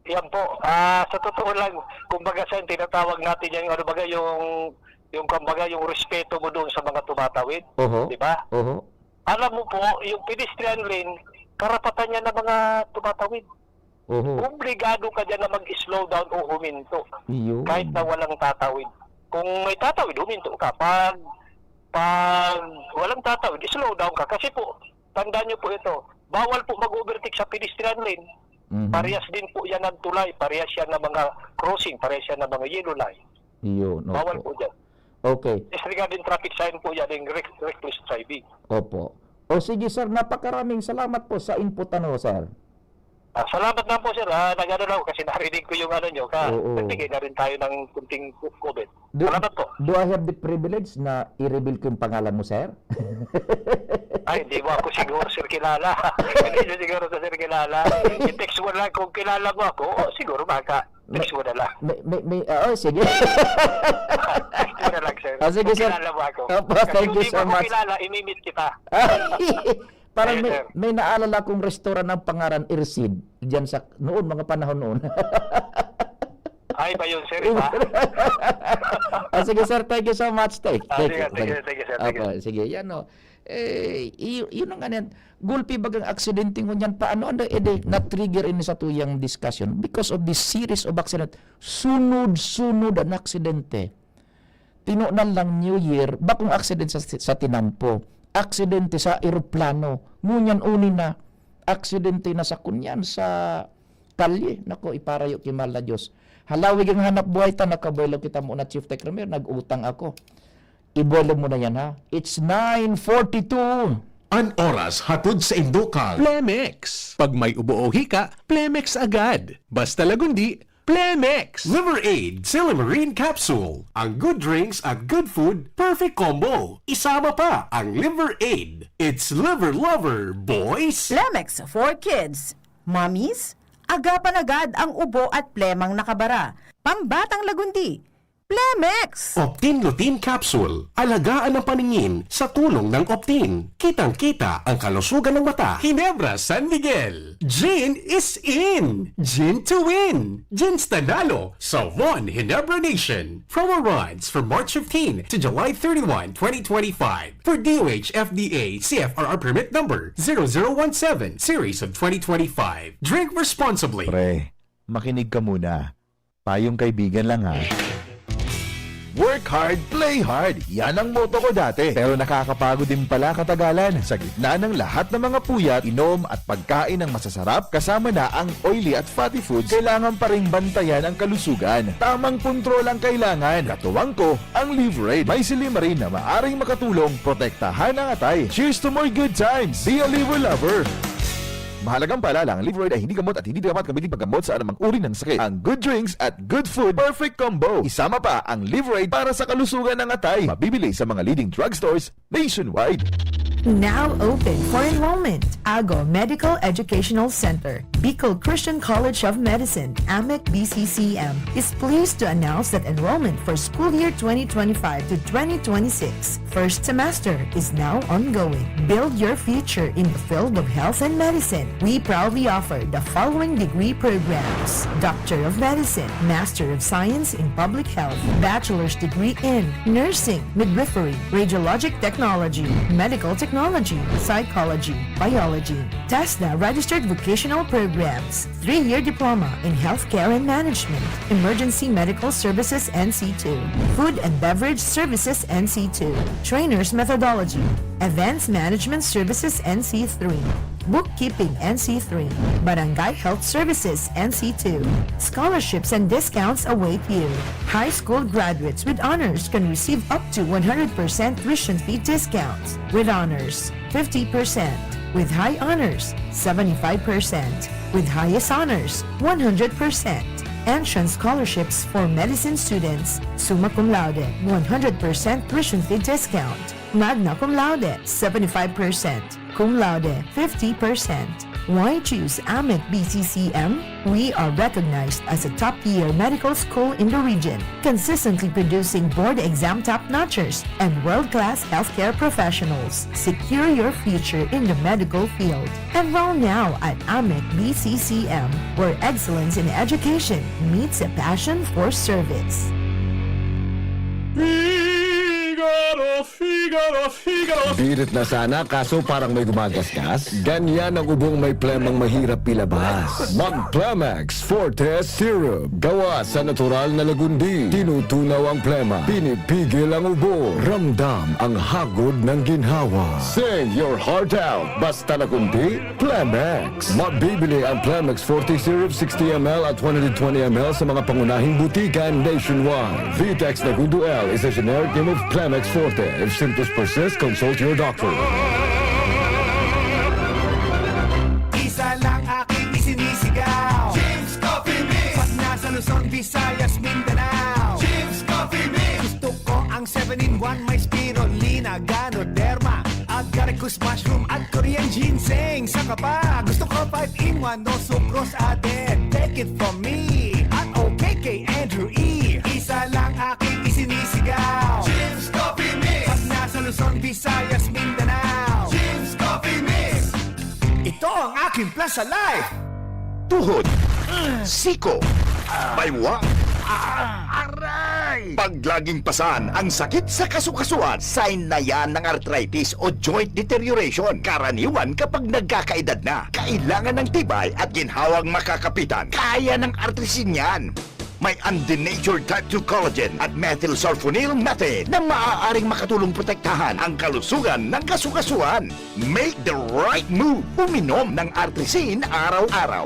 Yan po. Ah, sa totoo lang, kumbaga sa tinatawag natin yung ano baga yung yung kumbaga yung respeto mo doon sa mga tumatawid, Oho. di ba? Oho. Alam mo po, yung pedestrian lane, karapatan niya ng mga tumatawid. Oho. Obligado ka diyan na mag-slow down o huminto. Iyo. Kahit na walang tatawid. Kung may tatawid, huminto ka. Pag pag walang tatawid, slow down ka. Kasi po, tandaan niyo po ito, bawal po mag-overtake sa pedestrian lane. Mhm. Parehas din po yan ng tulay, parehas yan ng mga crossing, parehas yan ng mga yellow line. Iyo, no. Bawal po dyan. Okay. Disregarding traffic sign po yan, yung rec- reckless driving. Opo. O sige, sir, napakaraming salamat po sa input, ano, sir. Ah, salamat na po, sir. Ah, nag-ano lang ako kasi narinig ko yung ano nyo. Ka, Oo. Nagbigay na rin tayo ng kunting comment. Do, Salamat po. do I have the privilege na i-reveal ko yung pangalan mo, sir? Hindi mo ako siguro, sir, kilala. Hindi nyo siguro ako, sir, kilala. I-text mo lang kung kilala mo ako. O, siguro baka. Text mo na lang. May, may, may, oo, sige. Text mo na lang, sir. Ah, sige, Kung sir. kilala mo ako. Opo, Kasi thank kung you di so mo ako much. kilala, imimit kita. Parang Yes, may, sir. May naalala kong restaurant ng pangaran Irsid. Diyan sa, noon, mga panahon noon. Ay, ba yun, sir? Iba? Ah, sige, sir. Thank you so much. Thank, Ah, thank sige, you. sige, sige, sir. Sige. Apo, sige, yan, no. Eh, y- yun ang ano yan. Gulpi bagang aksidente ngunyan. Paano, ano, eh, di, na-trigger ini sa tuyang discussion because of this series of accident. Sunod-sunod ang aksidente. Tinunan lang New Year, bakong aksidente sa, sa tinampo. Aksidente sa eroplano. Ngunyan uni na, aksidente na sa kunyan, sa kalye. Nako, iparayo ki mahal na Diyos. Halawig ang hanap buhay ta, nakabuelo kita muna, Chief Tech Ramir, nag-utang ako. Ibuelo mo na yan, ha? It's nine forty-two. An oras hatod sa Indokal. Plemex. Pag may ubo o hika, Plemex agad. Basta lagundi, Plemex. Liver Aid, Silymarin Capsule. Ang good drinks at good food, perfect combo. Isama pa ang Liver Aid. It's Liver Lover, boys! Plemex for kids. Mommies, agapan agad ang ubo at plemang nakabara. Pambatang lagundi. Plemex! Optin Lutein Capsule. Alagaan ang paningin sa tulong ng Optin. Kitang-kita ang kalusugan ng mata. Ginebra San Miguel. Gin is in. Gin to win. Gin Stanalo sa One Ginebra Nation. Promo runs from March fifteen to July thirty-one, twenty twenty-five. For D O H F D A C F R R permit number zero zero one seven series of twenty twenty-five. Drink responsibly. Pre, makinig ka muna. Payong kaibigan lang ha. Work hard, play hard. Yan ang motto ko dati. Pero nakakapagod din pala katagalan. Sa gitna ng lahat ng mga puyat, inom at pagkain ng masasarap, kasama na ang oily at fatty foods, kailangan pa ring bantayan ang kalusugan. Tamang kontrol ang kailangan. Katuwang ko, ang Liveraid. May silymarin na maaring makatulong protektahan ang atay. Cheers to more good times! Be a Liver Lover! Mahalagang paalala, ang Liveraid ay hindi gamot at hindi dapat gamitin paggamot sa anumang uri ng sakit. Ang good drinks at good food, perfect combo. Isama pa ang Liveraid para sa kalusugan ng atay. Mabibili sa mga leading drugstores nationwide. Now open for enrollment. Ago Medical Educational Center, Bicol Christian College of Medicine, AMEC B C C M, is pleased to announce that enrollment for school year twenty twenty-five to twenty twenty-six first semester is now ongoing. Build your future in the field of health and medicine. We proudly offer the following degree programs: Doctor of Medicine, Master of Science in Public Health, Bachelor's degree in Nursing, Midwifery, Radiologic Technology, Medical Technology, Psychology, Biology. TESDA registered vocational programs, three-year diploma in healthcare and management, emergency medical services N C two, food and beverage services N C two, trainers methodology, events management services N C three, bookkeeping N C three, barangay health services N C two. Scholarships and discounts await you. High school graduates with honors can receive up to one hundred percent tuition fee discounts, with honors fifty percent, with high honors seventy-five percent, with highest honors one hundred percent. Entrance scholarships for medicine students, summa cum laude, one hundred percent tuition fee discount, magna cum laude, seventy-five percent, cum laude, fifty percent. Why choose AMEC B C C M? We are recognized as a top-tier medical school in the region, consistently producing board exam top-notchers and world-class healthcare professionals. Secure your future in the medical field. Enroll now at AMEC B C C M, where excellence in education meets a passion for service. Figaro, Figaro, Figaro. Birit na sana, kaso parang may gumagasgas. Ganyan ang ubong may plemang mahirap ilabas. Mag Plemex Forte Syrup. Gawa sa natural na lagundi. Tinutunaw ang plema. Pinipigil ang ubo. Ramdam ang hagod ng ginhawa. Sing your heart out. Basta lagundi, Plemex. Mabibili ang Plemex Forte Syrup sixty M L at one hundred twenty M L sa mga pangunahing butika nationwide. Vitex Nagundo L is a generic name of Plemex Forte. If symptoms persist, consult your doctor. Isa lang aking isinisigaw. James Coffee Mix. Pag nasa Luzon, Visayas, Mindanao. James Coffee Mix. Gusto ko ang seven-in-one, may spirulina, ganoderma, Agaricus mushroom at Korean ginseng. Saka pa, gusto ko five in one, no sucrose added. Take it from me. At okay kay Andrew E. Isa lang aking isinisigaw. Jim's Coffee Mix. Pag nasa Luzon, Visayas, Mindanao. Jim's Coffee Mix. Ito ang aking plus sa life. Tuhod, siko, baywang, aray! Pag laging pasan ang sakit sa kasukasuan, sign na yan ng arthritis o joint deterioration. Karaniwan kapag nagkakaedad na, kailangan ng tibay at ginhawang makakapitan. Kaya ng Artrisin yan. May undenatured type two collagen at methylsulfonyl methane na maaaring makatulong protektahan ang kalusugan ng kasukasuan. Make the right move. Uminom ng Artrisin araw-araw.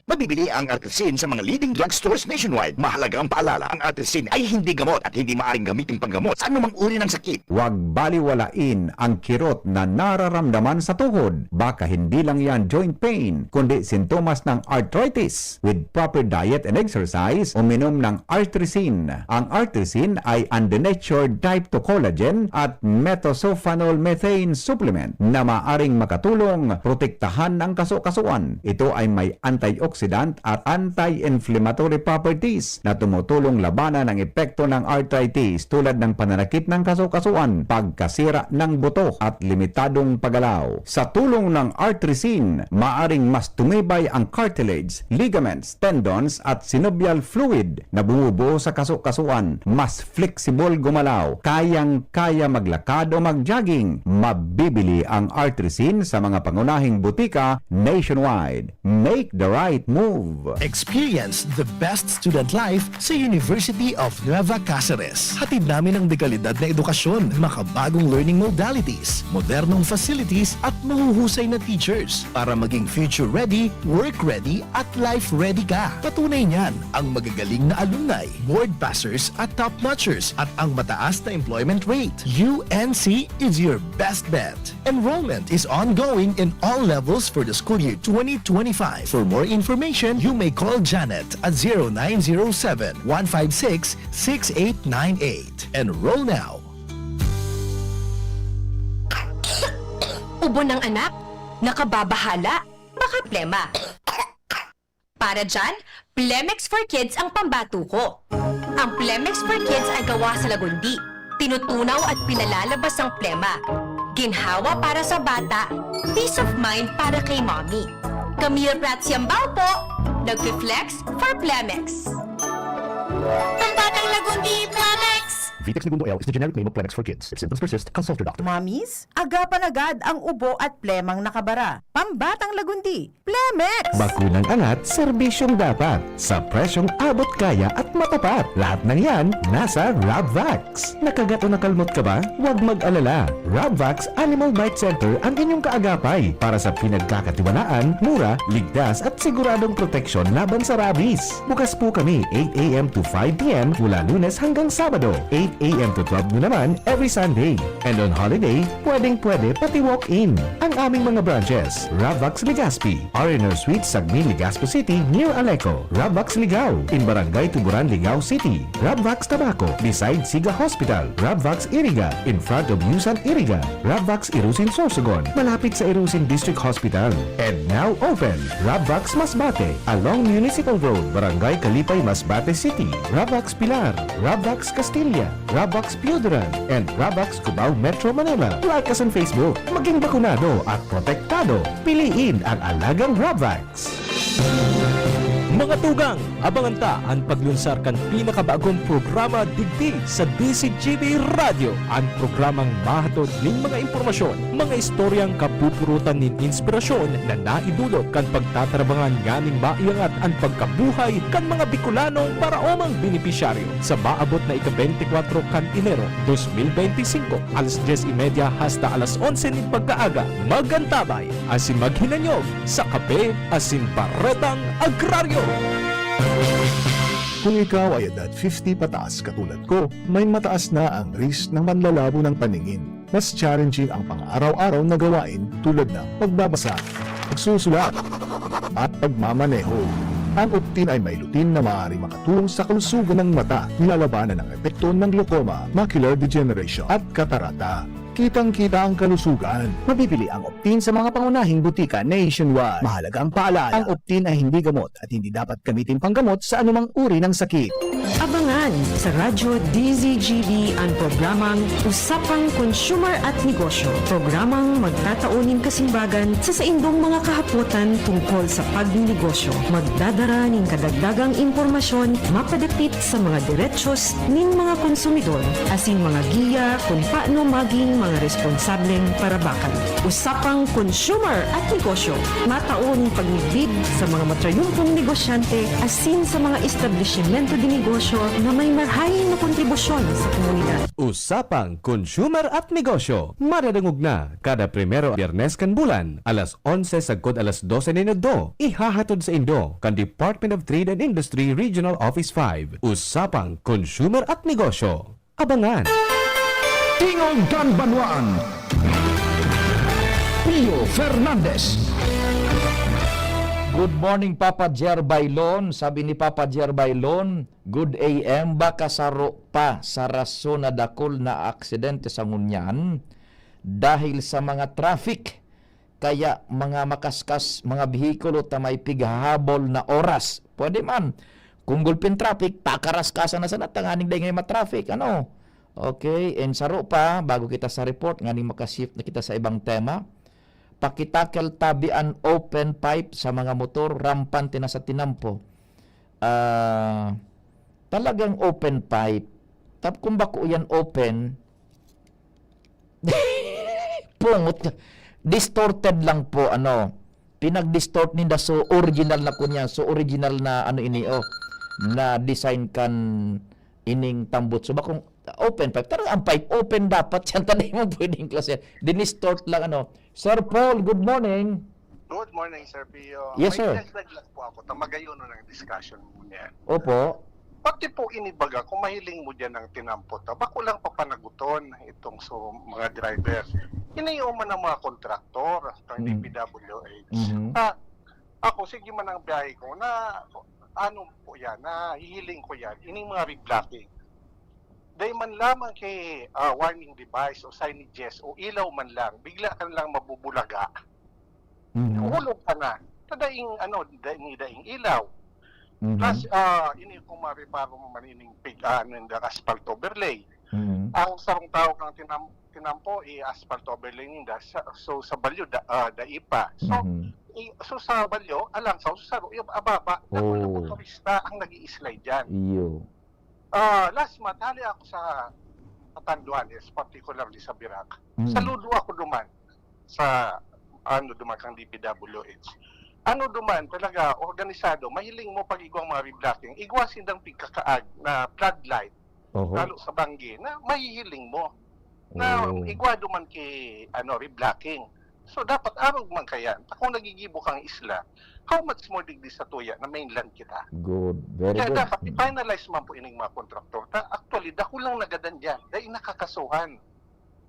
Mabibili ang Artrisin sa mga leading drugstores nationwide. Mahalaga ang paalala, ang Artrisin ay hindi gamot at hindi maaaring gamitin panggamot sa anumang uri ng sakit. Huwag baliwalain ang kirot na nararamdaman sa tuhod. Baka hindi lang yan joint pain, kundi sintomas ng arthritis. With proper diet and exercise, uminom ng Artrisin. Ang Artrisin ay undenatured type two collagen at methylsulfonyl methane supplement na maaring makatulong protektahan ang kasukasuan. Ito ay may antioxidant at anti-inflammatory properties na tumutulong labanan ang epekto ng arthritis tulad ng pananakit ng kasukasuan, pagkasira ng buto at limitadong paggalaw. Sa tulong ng Artrisin, maaring mas tumibay ang cartilage, ligaments, tendons at synovial fluid na bumubuo sa kasukasuan. Mas flexible gumalaw, kayang-kaya maglakad o mag-jogging. Mabibili ang Artrisin sa mga pangunahing butika nationwide. Make the right move. Experience the best student life sa University of Nueva Caceres. Hatid namin ang dekalidad na edukasyon, makabagong learning modalities, modernong facilities at mahuhusay na teachers para maging future ready, work ready at life ready ka. Patunay niyan ang magagaling na alumni, board passers at top notchers at ang mataas na employment rate. U N C is your best bet. Enrollment is ongoing in all levels for the school year twenty twenty-five. For more information, you may call Janet at zero nine zero seven, one five six, six eight nine eight. Enroll now. Ubo ng anak? Nakababahala? Baka plema. Para dyan, Plemex for Kids ang pambato ko. Ang Plemex for Kids ay gawa sa lagundi. Tinutunaw at pinalalabas ang plema. Ginhawa para sa bata, peace of mind para kay mommy. Camille Prats Yambao po, nagfi-flex for Plemex. Pambatang lagundi, Plemex! Vitex Negundo L is the generic name of Plemex for Kids. If symptoms persist, consult your doctor. Mommies, agapan agad ang ubo at plemang nakabara. Pambatang lagundi, Plemex! Bakunang angat, serbisyong dapat, sa presyong abot kaya at matapat. Lahat ng yan, nasa Rabvax. Nakagat o nakalmot ka ba? Huwag mag-alala. Rabvax Animal Bite Center ang inyong kaagapay para sa pinagkakatiwalaan, mura, ligtas at siguradong proteksyon laban sa rabies. Bukas po kami eight a m to five p m mula Lunes hanggang Sabado, eight a m to twelve noon naman every Sunday. And on holiday, pwedeng-pwede pati walk-in. Ang aming mga branches, Rabvax Legazpi, R and R Suite, Sagmin, Legazpi City, near Aleco, Rabvax Ligao, in Barangay Tuburan, Ligao City, Rabvax Tabaco, beside Siga Hospital, Rabvax Iriga, in front of Yusan Iriga, Rabvax Irusin Sorsogon, malapit sa Irusin District Hospital. And now open, Rabvax Masbate, along Municipal Road, Barangay Kalipay, Masbate City, Rabvax Pilar, Rabvax Castilla, Rabvax Pioduran, and Rabvax Cubao, Metro Manila. Like us on Facebook. Maging bakunado at protektado. Piliin ang alagang Rabvax. Mga tugang, abangan ta an paglunsar kan pinakabagong programa digdi sa D Z G B Radyo, an programang mahatod nin mga impormasyon, mga istoryang kapupurutan nin inspirasyon na naidulot kan pagtatarabangan nganing maiangat an pagkabuhay kan mga Bicolanong paraomang benepisyaryo. Sa maabot na ika-beintikwatro kan Enero, dos mil beintisinko, alas dyes y media hasta alas onse nin pagkaaga, mag-antabay asin maghinanyog sa Kape asin Baretang Agraryo. Kung ikaw ay edad fifty pataas katulad ko, may mataas na ang risk ng panlalabo ng paningin. Mas challenging ang pang-araw-araw na gawain tulad ng pagbabasa, pagsusulat, at pagmamaneho. Ang Optin ay may lutein na maaaring makatulong sa kalusugan ng mata, nilalabanan ang epekto ng glaucoma, macular degeneration, at katarata. Kitang-kita ang kalusugan. Mabibili ang Optin sa mga pangunahing butika nationwide. Mahalagang paalala, ang Optin ay hindi gamot at hindi dapat gamitin panggamot sa anumang uri ng sakit. Abangan sa Radyo D Z G B ang programang Usapang Consumer at Negosyo. Programang magtatao nin kasimbagan sa saindong mga kahapotan tungkol sa pagnenegosyo. Magdadara nin kadagdagang impormasyon mapadapit sa mga derechos nin mga konsumidor, asin mga giya kun paano maging mga responsableng parabakan. Usapang Consumer at Negosyo, matao nin pagmidbid sa mga matrayumpong negosyante asin sa mga establisimento de negosyo na may marahay na kontribusyon sa komunidad. Usapang Consumer at Negosyo, madadangog na kada primero Biyernes kan bulan, alas onse sagkod alas dose nin udto. Ihahatod saindo kan Department of Trade and Industry Regional Office five. Usapang Consumer at Negosyo. Abangan! Tingog kan Banwaan, Pio Fernandez. Good morning, Papa Jer Bailon. Sabi ni Papa Jer Bailon, "Good A M, baka saro pa sa rason na dakul na aksidente sa ngunyan dahil sa mga traffic. Kaya mga makaskas, mga behikulo ta may pighahabol na oras." Pwede man. Kung gulping traffic, pakaraskasan na sana tanganing dai ngani ma-traffic, ano? Okay, and saro pa, bago kita sa report, nganing maka-shift na kita sa ibang tema, pakitakel tabi an open pipe sa mga motor, rampante na sa tinampo. Ah, talagang open pipe. Tap-, kung bako yan open, pungot ka. Distorted lang po, ano. Pinag-distort ninda, so original na kunya, so original na ano ini, oh, na design kan ining tambutso. Bakong open pipe, talaga ang pipe open dapat yan, tadi mo pwedeng klase. Dinistort lang, ano. Sir Paul, good morning. Good morning, Sir Pio. Yes, sir. May dagdag lang po ako. Tamagayon ng discussion mo niyan. Opo. Pati po ini baga, kung mahiling mo diyan ang tinampo ta, bako lang papanaguton itong so, mga driver. Ini yung man ang mga kontraktor, ang Mm. D P W H. Mhm. Ah, ako, sige man ang biyahe ko, na ano po yan, nahihiling ko yan, ining mga reblocking. Dahil man lamang kay ah, warning device o signages o ilaw man lang, bigla ka lang mabubulaga. Mhm. Hulog ka na. Sa daing, ano, daing, daing ilaw. Mhm. Plus, ah, ini kung mareparo mo man ining pig-, ah, ano, yung asphalt overlay. Mhm. Ang sarong tao kang tinam-, tinampo, i-asphalt overlay ninda. Sa, so, sa balyo, da, ah, dai pa. So, Mhm. i-, so, sa balyo, alang sa, sa saro, yung ababa, dako na Oh. motorista ang nag-i-slide dyan. Iyo. Ah, last month, hali ako sa, sa Tanduanes, particularly sa Virac. Mm. Saludo ako duman sa, ano, duman kang D P W H. Ano duman, talaga, organisado, mahiling mo pag igwang mga reblocking, igwa sindang pigkakaag na floodlight, Oho. lalo sa Banggi, na mahihiling mo. Na Oh. igwa duman ki, ano, reblocking. So, dapat arog man kayan. Ta kung nagigibo kang isla, how much more digdi sa tuya na mainland kita? Good. Very Kaya good. dapat Mm. i-finalize man po ining mga kontraktor. Ta, actually, dako lang nagadan dyan. Dahil nakakasuhan.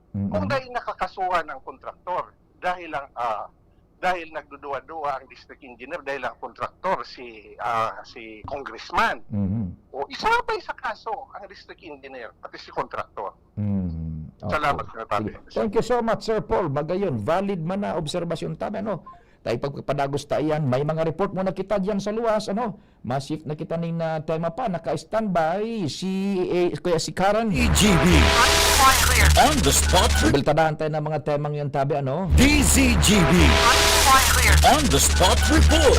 Mm-mm. Kung dahil nakakasuhan ang kontraktor, dahil lang, ah, dahil nagduduwa-duwa ang district engineer, dahil ang kontraktor si, ah, si congressman. Mm-hmm. O, isabay sa kaso ang district engineer, pati si kontraktor. Mm-hmm. Opo. Salamat, Sir Papi. Sige. Thank you so much, Sir Paul. Magayon, valid man na obserbasyon ta, ano? Tayo pagpadagos ta iyan. May mga report muna kita diyan sa luwas, ano? Ma-shift na kita ning, ah, tema pa. Naka-standby si, eh, Kuya, si Karen. D G B. On the spot report. Biltadahan tayo ng mga temang yun, tabi, ano? D Z G B. On the spot report.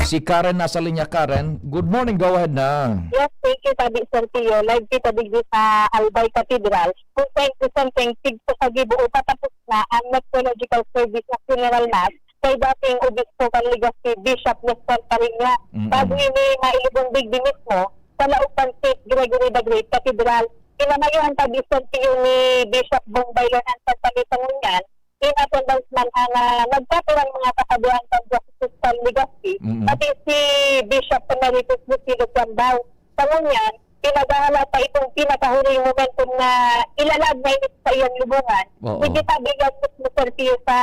Si Karen nasa linya. Karen, good morning. Go ahead na. Yes, thank you, tabi, Sir Pio. Live kita digdi sa Albay Cathedral. Kung twenty something, tig sa Sagibo, patapos na ang Nephrological Service na funeral mass kay dating Obispo kan Legazpi, Bishop Nestor Cariño. Mm-mm. Bago ini mailibong digdi mismo, sa laog kan Saint Gregory the Great Cathedral, pinamayohan ta, Bishop, ni Bishop Bong Baylon ang Santa Misa ngunyan, in attendance man ang, ah, nagkapirang mga kasabuan kan Diocese kan Legazpi, Mm-mm. pati si Bishop Emeritus Lucilo Kiambao. Sa ngunyan, pinaghahala pa itong pinakahuring momentum na ilalag na ini sa iyang lubungan. Oo. Sige, tabi nga mismo, Sir Pio, sa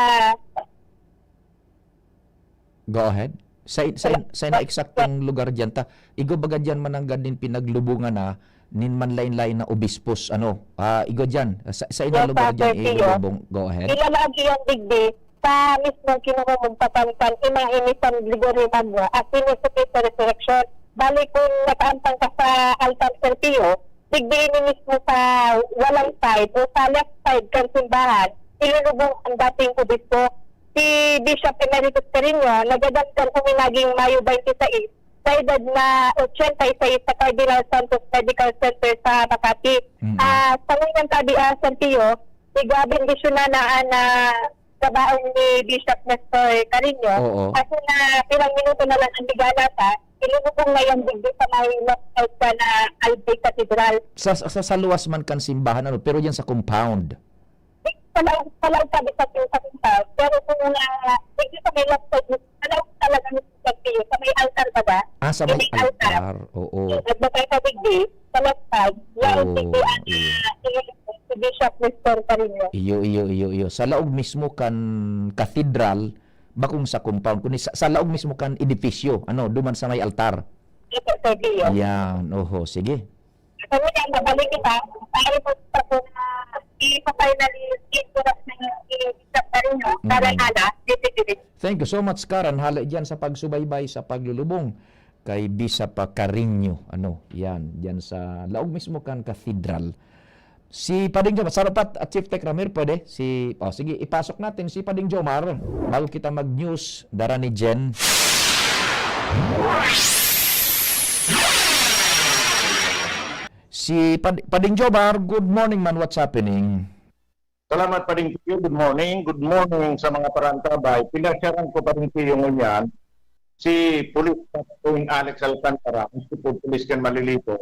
Go ahead. Sa, sa, Sa, sa na eksaktong lugar diyan ta. Igo baga diyan mananggad nin pinaglubungan na nin manlaen-laen na obispos, ano, ah, igwa diyan, sa, sa Yes, inalog sir, diyan, Sir Pio. Ilulubong. Go ahead. Kilala ang iyang digdi sa mismong kinumumugtakan kan Ima ini San Gregorio Magno, asin ni Jesucristo Resurrection. Bali, kung nakaamtang ka sa altar, Sir Pio, digdi ini mismo sa walang side o sa left side kan simbahan, ilulubong ang dating obispo. Si Bishop Emeritus Carino nagadan kan huminaging Mayo twenty-six, sa edad na ochenta y seis, sa Cardinal Santos Medical Center sa Makati. Mm. Ah, sa ngunyan tabi, ah, Sir Pio, igwa bendisyonan na an, ah, trabaho ni Bishop Nestor Carino. Oo. Asin na pirang minuto na lang an ligana ta, ilulubong na yan digdi sa may left side ka na Albay Cathedral. Sa, sa, sa luwas man kan simbahan, ano, pero yan sa compound. Sa laog, sa laog sabi sa, sa compound. Pero kung, ah, digdi sa may left side, sa laog talaga ni San Pio, sa may altar ba ba? Ah, sa may Sa may altar. altar. Oo. Nagbabay ka digdi, sa left side, laog Oo, digdi ang, iyo. ah, si, si Bishop Nestor Carino. Iyo, iyo, iyo, iyo. Sa laog mismo kan cathedral, bakong sa compound, kundi sa, sa laog mismo kan edipisyo, ano, duman sa may altar. Ito, Sir Pio. Yan, oho, sige. Kami na, babalik kita. Pare po sa po na ipa-finally, ikurap na yung i-, Bishop Carino, Mm. Karan Hala, City Village. Thank you so much, Karan Hala, dyan sa pagsubaybay sa paglulubong kay Bishop Carino. Ano, yan, dyan sa laog mismo kan cathedral. Si Pading Jomar, saropat at Chief Tech Ramir, pwede? Si, oh, sige, ipasok natin si Pading Jomar bago kita mag-news, dara ni Jen. Si Pad-, Pading Jomar, good morning man, what's happening? Salamat, Pading Pio. Good morning. Good morning sa mga parantabay. Pinasyaran ko, Pading Pio, ngunyan, si Police Captain Alex Alcantara, ang Chief of Police kan Malilipot.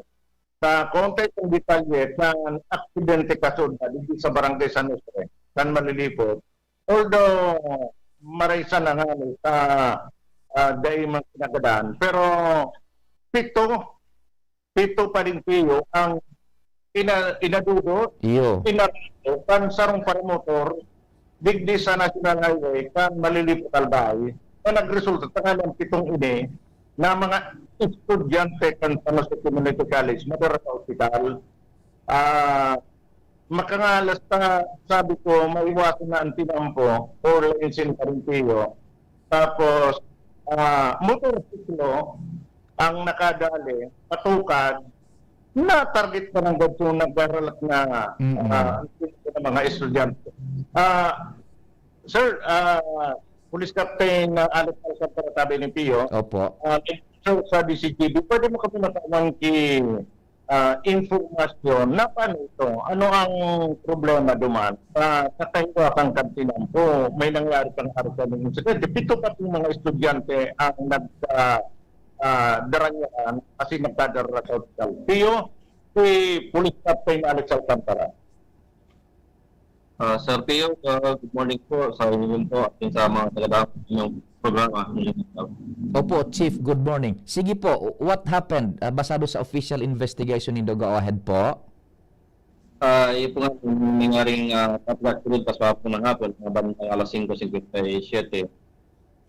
Sa konti kong detalye sa aksidente kasunod digdi sa Barangay San Jose, kan Malilipot. Although, maray sana nga sa, ah, dai man kinagadan, pero pito, pito pa rin, Pio, ang ina-, inadudo, Iyo. inadudo kan sarong paramotor digdi sa National Highway kan Malilipot, Albay, na nagresulta tanganing pitong ini na mga estudyante kan San Jose Community College madara sa ospital. Ah, makangalas ta, sabi ko, maiwasan na ang tinampo, four lanes in Carintillo. Tapos, ah, motorsiklo ang nakadali, patukad, na-target pa ng Godso, nagharalat na, Mm. ah, ang mga estudyante. Ah, sir, ah, Police Captain, ah, Alex Alcantara, sabi ni Pio, Opo. ah, so, sabi si G B, pwede mo kami matawan ki ah, impormasyon na paano ito? Ano ang problema duman? Sa, sa kahiwakan kan tinampo, may nangyari pang araw sa mga insidente. Pito pa pong mga estudyante ang nag, ah, ah, daranyahan kasi nagdadara sa ospital. Pio, si Police Captain Alex Alcantara. Ah, Sir Pio, ah, good morning po sa inyo po at sa mga taga-, inyong programa. Opo, Chief, good morning. Sige po, what happened? Ah, basado sa official investigation nindo, go ahead po. Ah, yun po nga, yung nangyaring, ah, traffic accident, paswa po ng hapon, mga bandang alas singko singkwenta y siyete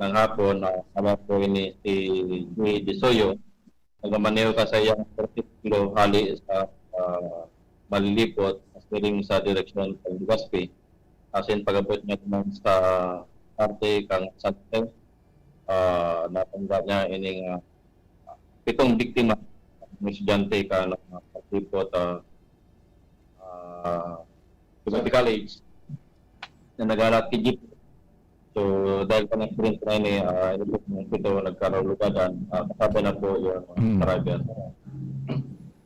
ng hapon, ah, habang po ini si Jay Disoyo, nagmamaneho ka sa iyang motorsiklo hali sa, ah, Malilipot, aspiring sa direksyon sa Legazpi. Asin pag-abot niya naman sa parte kang San Jose, ah, natanda niya ining, ah, pitong biktima, mga estudyante kan, ah, Malilipot, ah, ah, Liberty College na naghahalat ki jeep. So, dahil pa ng accident na ini, ah, ito pong pito nagkaralugadan, ah, kasabi na po yung, ah, Hmm. driver.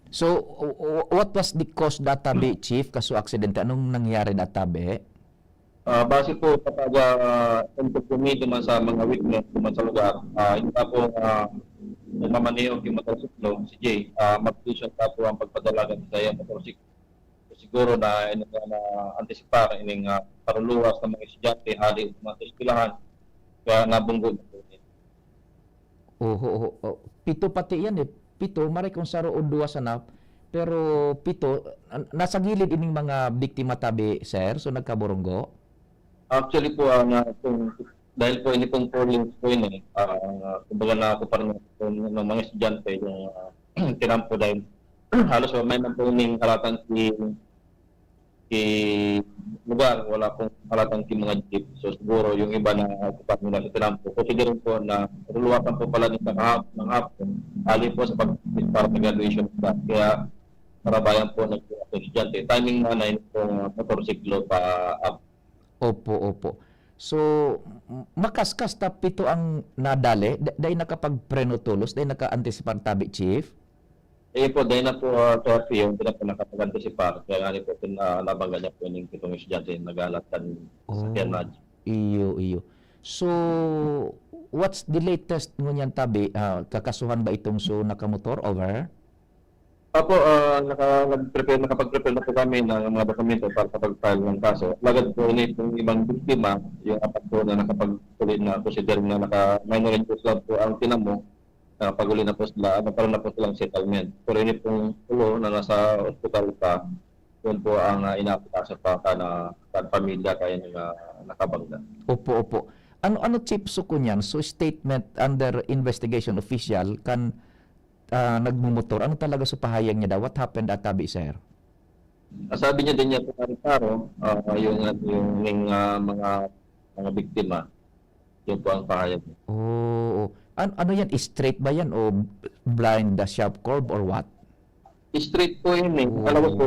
So, w-, w-, what was the cause databi, Chief, kaso aksidente? Anong nangyari databi? Ah, base po sa pag, ah, interview naman sa mga witness naman sa lugar, ah, yung nga po, ah, nagmamaneho yung motorsiklo, si Jay, ah, mag-vision ka po ang pagpadalagan sa iyang motorsiklo. Siguro na, na, na antisipar ining, ah, paruluwas ng mga estudyante hali sa mga eskwelahan, kaya nabunggo na po. Oho, oho, oh. Pito pati yan eh. Pito, maray kung saro o duwa sana, pero pito, an-, nasa gilid ining mga biktima tabi, sir, so nagkaburunggo? Actually po, ang, ah, kung, dahil po ini pong four lanes po yun eh, ah, ang, ah, kumbaga na ako pa rin ng, ng mga estudyante, yung, ah, tinampo dahil Halos may man po ning halatang ki, ki lugar, wala pong halatang ki mga jeep. So, siguro yung iba na occupied nila sa tinampo. Kasi din po na luluwasan po pala nila kahap-, ng hapon, hali po sa pag-, para sa graduation nila. Kaya marabayan po ng mga estudyante. Timing na na yun pong motorsiklo pa up. Opo, opo. So, m-, makaskas ta pito ang nadali, da-, dai nakapagpreno tolos, dai naka-antisipar tabi, Chief? Eh po, dai na po, ah, curfew, hindi na po nakapag-antisipar. Kaya nga rin po, pin-, ah, nabangga niya po yung pitong estudyante na naghalat kan Oh, sakyan na. Iyo, iyo. So, what's the latest ngunyan tabi? Ah, kakasuhan ba itong so nakamotor? Over? Opo, ah, naka-, nag-prepare, nakapag-prepare na po kami ng mga dokumento para sa pag-file ng kaso. Lagad po ini pong ibang biktima, yung apat po na nakapag-, na consider na naka-, minor in cause lang po ang tinamo, nakapag-uli na po sila, nagkaroon na po silang settlement. Pero ini pong ulo na nasa ospital pa, yun po ang, ah, inaapekto pa ka na, kan pamilya kaya nga nakabangga. Opo, opo. Ano, ano, Chief, so kunyan? So, statement under investigation official kan, ah, nagmumotor. Ano talaga so pahayag niya daw? What happened at tabi, sir? Ah, sabi niya din niya po, Pare Paro, ah, yung, yung, yung, ah, mga, mga biktima, yun po ang pahayag niya. Oo. An-, ano yan? Straight ba yan o blind the sharp curve or what? Straight po yun eh. Oo. Alam mo po,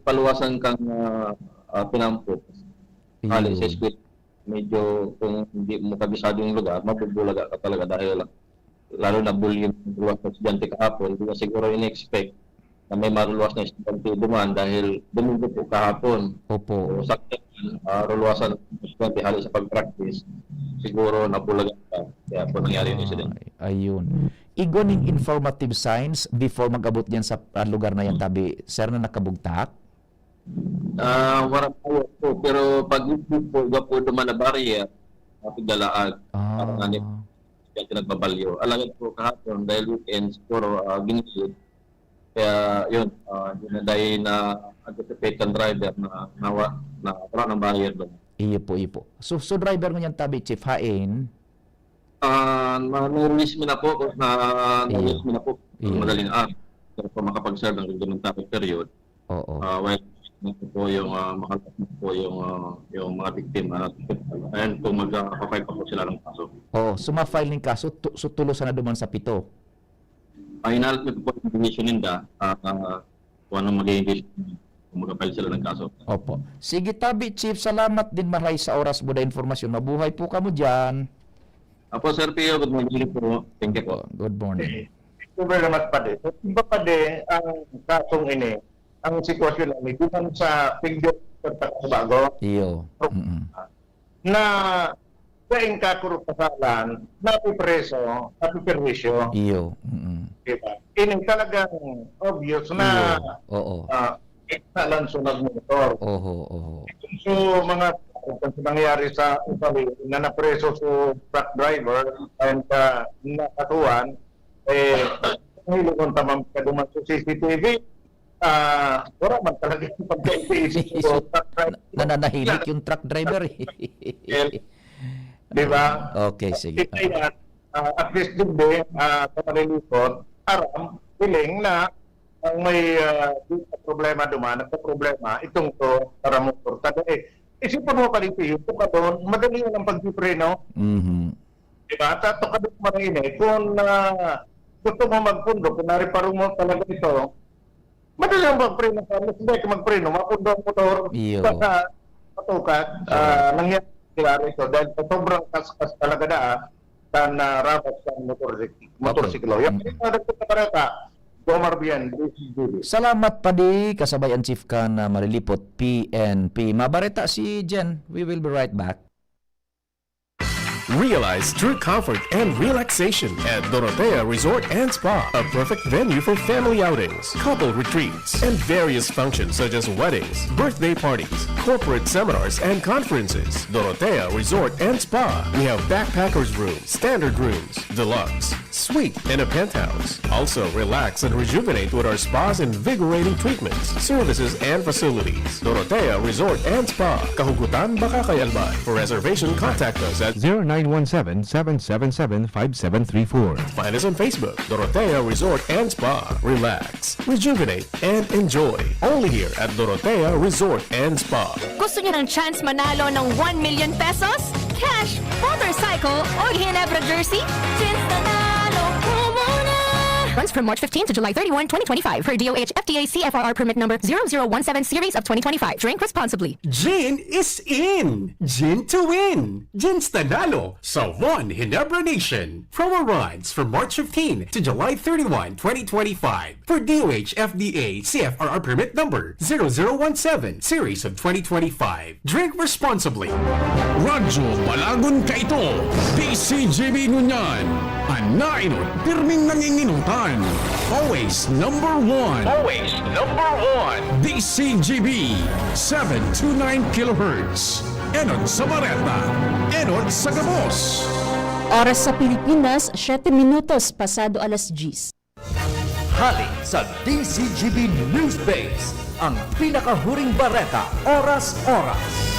paluwasan kang, ah, ah, pinampo. Hali sa Yun. Street, medyo kung hindi mo kabisado yung lugar, mabubulaga ka talaga dahil lalo na bullying ng mga estudyante kahapon, hindi mo siguro in-expect na may maruluwas na estudyante dumaan dahil Domingo po kahapon. Opo. So, sakto yan, ah, ruluwasan ng estudyante hali sa pag-practice, siguro nabulaga ka. Kaya po nangyari yung incident. Ay, ayun. Igwa ning informative signs before mag-abot diyan sa, ah, lugar na yan, tabi, sir, na nakabugtak? Ah, wala po, po. Pero pag po, iba po duman na barrier, ah, pigdalaag. Ah. Parang ano, yan pinagbabalyo. Alagad po kahapon, dahil weekend, siguro, ah, ginilid. Kaya, yun, ah, yun na dahil na anticipate ng driver na nawa-, na wala ng barrier doon. Iyo po, iyo po. So, so driver ngunyan tabi, Chief, hain? Ah, na, na-release mi na po, na, Iyo. na-release mi na po. Iyo. Madaling araw. Pero po makapag-serve ng reglementary period. Oo. Ah, well, ito po yung, ah, makalabas na po yung, ah, yung mga biktima. Ayan po, mag, ah, pa-file pa po sila ng kaso. Oo, so ma-file ning kaso, tu-, so tulos na duman sa pito? Ah, hinalat mi po yung decision ninda, ah, ah, kung anong magiging decision, kung mag-file sila ng kaso. Opo. Sige, tabi, Chief, salamat din maray sa oras mo na informasyon. Mabuhay po kamo diyan. Apo, Sir Pio, good morning po. Thank you po. Opo, good morning. Thank you very much, Padi. So, iba, Padi, ang kasong ini, ang sitwasyon na may duman sa Pindyo, Bago. Iyo. Mm-mm. Na daing kakurupasalan, napipreso, napiperwisyo. Iyo. Mm-mm. Diba? Ini talagang obvious na, Iyo. Oo. ah, na lang sunod motor. Oho, oho. So, mga, kung nangyari sa Italy, na napreso sa truck driver, and, ah, nakatuan, eh, hilingon tamang kaduman sa C C T V, ah, wala man talaga yung pagkaintiisip ko. Na-, nananahimik yung truck driver eh. Di ba? Okay, sige. Kaya, ah, at least, di ba, ah, sa malilipot, aram, feeling na ang may, ah, di sa problema duman, nagka-problema, itong to, para motor. Kada eh, isipin mo, Padi Pio, kung ka doon, madali yun ang pagpipreno. Mhm. Di ba? Sa tukad mo rin eh, kung, ah, gusto mo magpundo, kung nariparo mo talaga ito, madali ang magpreno ka, mas bike magpreno, mapundo ang motor, Iyo. basta matukad, Iyo. ah, nangyari ito dahil sa sobrang kaskas talaga na, ah, kan, ah, ramas ng motorsiklo. Motorsiklo. Yung Mm-mm. mga nagsasakareta, Gomar Bien, D C G B. Salamat, Padi, kasabay ang chief kan, ah, Marilipot, P N P. Mabareta si Jen. We will be right back. Realize true comfort and relaxation at Dorotea Resort and Spa, a perfect venue for family outings, couple retreats, and various functions such as weddings, birthday parties, corporate seminars, and conferences. Dorotea Resort and Spa. We have backpackers room, standard rooms, deluxe, Suite in a penthouse. Also, relax and rejuvenate with our spa's invigorating treatments, services, and facilities. Dorotea Resort and Spa, Kahugutan, Bacacay, Albay. For reservation, contact us at zero nine one seven, seven seven seven, five seven three four. Find us on Facebook, Dorotea Resort and Spa. Relax, rejuvenate, and enjoy. Only here at Dorotea Resort and Spa. Gusto niyo ng chance manalo ng one million pesos? Cash, motorcycle, o Ginebra jersey? Chance nanalo ko muna! Runs from March fifteen to July thirty-one, twenty twenty-five, per D O H F T A C F R R permit number zero zero one seven series of twenty twenty-five. Drink responsibly. Gin is in! Gin to win! Gin's Nanalo sa One Ginebra Nation. Promo runs from March fifteen to July thirty-one, twenty twenty-five. For D O H F D A C F R R permit number zero zero one seven series of twenty twenty-five. Drink responsibly. Radyo Balagon Kaito, D C G B ngunyan, an nainot pirming nanginginutan. Always number one. Always number one. D C G B, seven two nine kilohertz. Enot sa bareta, enot sa gabos. Oras sa Pilipinas, siyete minutos pasado alas diyes. Hali sa D Z G B Newspace, ang pinakahuring bareta, oras-oras.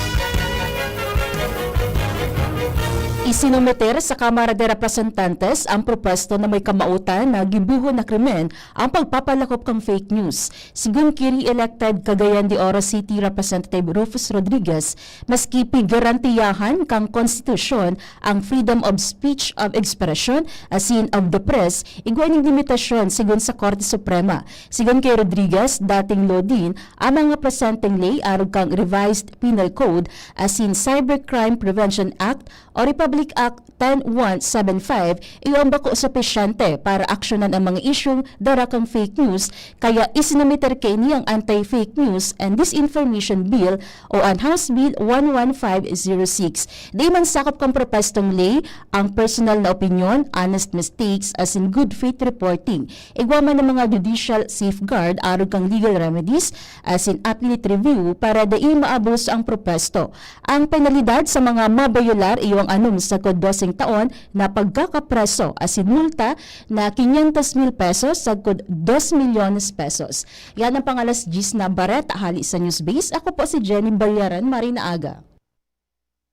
Isinumeter sa Kamara de Representantes ang propuesto na may kamautan na gibohon na krimen ang pagpapalakop kan fake news. Sigon ki re-elected Cagayan de Oro City Representative Rufus Rodriguez, maski pigarantiyahan kan konstitusyon ang freedom of speech, of expression, asin of the press, igwa ning limitasyon sigon sa Korte Suprema. Sigon ki Rodriguez, dating law din ang mga presenteng ley arog kan Revised Penal Code asin Cybercrime Prevention Act o Republic Act ten one seven five, iyo ang bako supisyente para aksyonan ang mga isyung dara kan fake news, kaya isinumiter kaini ang Anti-Fake News and Disinformation Bill o an House Bill one one five zero six. Di man sakop kan propostong ley ang personal na opinyon, honest mistakes, asin good faith reporting. Igwa man ang mga judicial safeguard arog kan legal remedies asin appellate review para dai maabuso ang propuesto. Ang penalidad sa mga mabayolar iyo ang anom sagkod doseng taon na pagkakapreso asin multa na quinientos mil pesos sagkod dos milyones pesos. Yan ang pangalas diyes na bareta hali sa Newsbase. Ako po si Jenny Bayaran, maray na aga.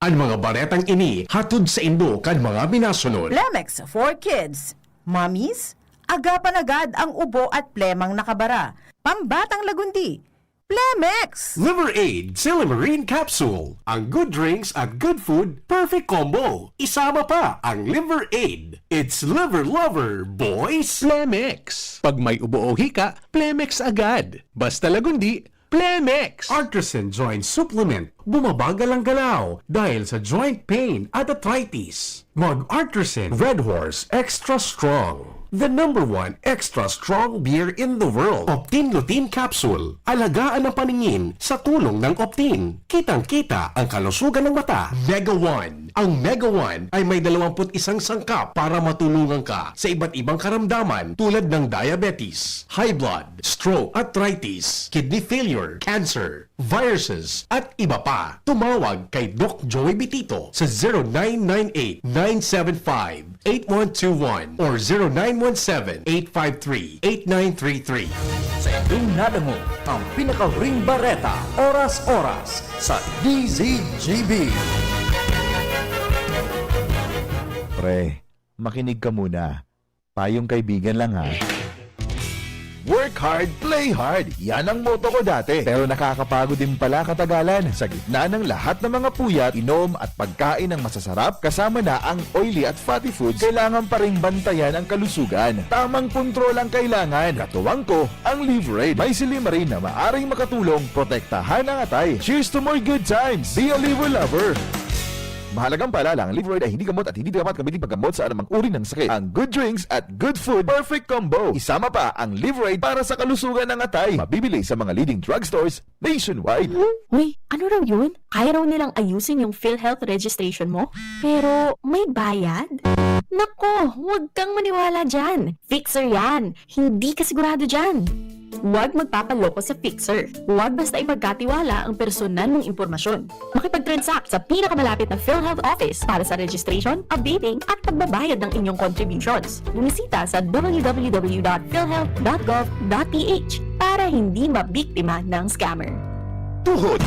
An mga baretang ini hatod saindo kan mga minasunod. Plemex for Kids. Mommies, agapan agad ang ubo at plemang nakabara. Pambatang lagundi. Plemex! Liver Aid Silymarin Capsule. Ang good drinks at good food, perfect combo. Isama pa ang Liver Aid. It's Liver Lover, boys! Plemex. Pag may ubo o hika, Plemex agad. Basta lagundi, Plemex! Artisan Joint Supplement. Bumabagal ang galaw dahil sa joint pain at arthritis. Mag Artisan Red Horse Extra Strong. The number one extra strong beer in the world. Optin Lutein Capsule. Alagaan ang paningin sa tulong ng Optin. Kitang-kita ang kalusugan ng mata. Mega One. Ang Mega One ay may dalawampu't isang sangkap para matulungan ka sa iba't ibang karamdaman tulad ng diabetes, high blood, stroke, arthritis, kidney failure, cancer, viruses, at iba pa. Tumawag kay Doc Joey Bitito sa zero nine nine eight, nine seven five, eight one two one or zero nine one seven, eight five three, eight nine three three. Sa inyong nadangog ang pinakahuring bareta, oras-oras, sa D Z G B. Pre, makinig ka muna. Payong kaibigan lang ha. Work hard, play hard. Yan ang motto ko dati. Pero nakakapagod din pala katagalan. Sa gitna ng lahat ng mga puyat, inom at pagkain ng masasarap, kasama na ang oily at fatty foods, kailangan pa ring bantayan ang kalusugan. Tamang kontrol ang kailangan. Katuwang ko, ang Liverade. May silymarin na maaring makatulong protektahan ang atay. Cheers to more good times! Be a Liver Lover! Mahalagang paalala, ang Liverade ay hindi gamot at hindi dapat gamitin paggamot sa anumang uri ng sakit. Ang good drinks at good food, perfect combo. Isama pa ang Liverade para sa kalusugan ng atay. Mabibili sa mga leading drugstores nationwide. Uy, ano raw yun? Kaya raw nilang ayusin yung PhilHealth registration mo? Pero may bayad? Nako, huwag kang maniwala dyan. Fixer yan. Hindi ka sigurado dyan. Huwag magpapaloko sa fixer. Huwag basta ipagkatiwala ang personal mong impormasyon. Makipag-transact sa pinakamalapit na PhilHealth office para sa registration, updating, at pagbabayad ng inyong contributions. Bumisita sa w w w dot philhealth dot gov dot p h para hindi mabiktima ng scammer. Tuhod,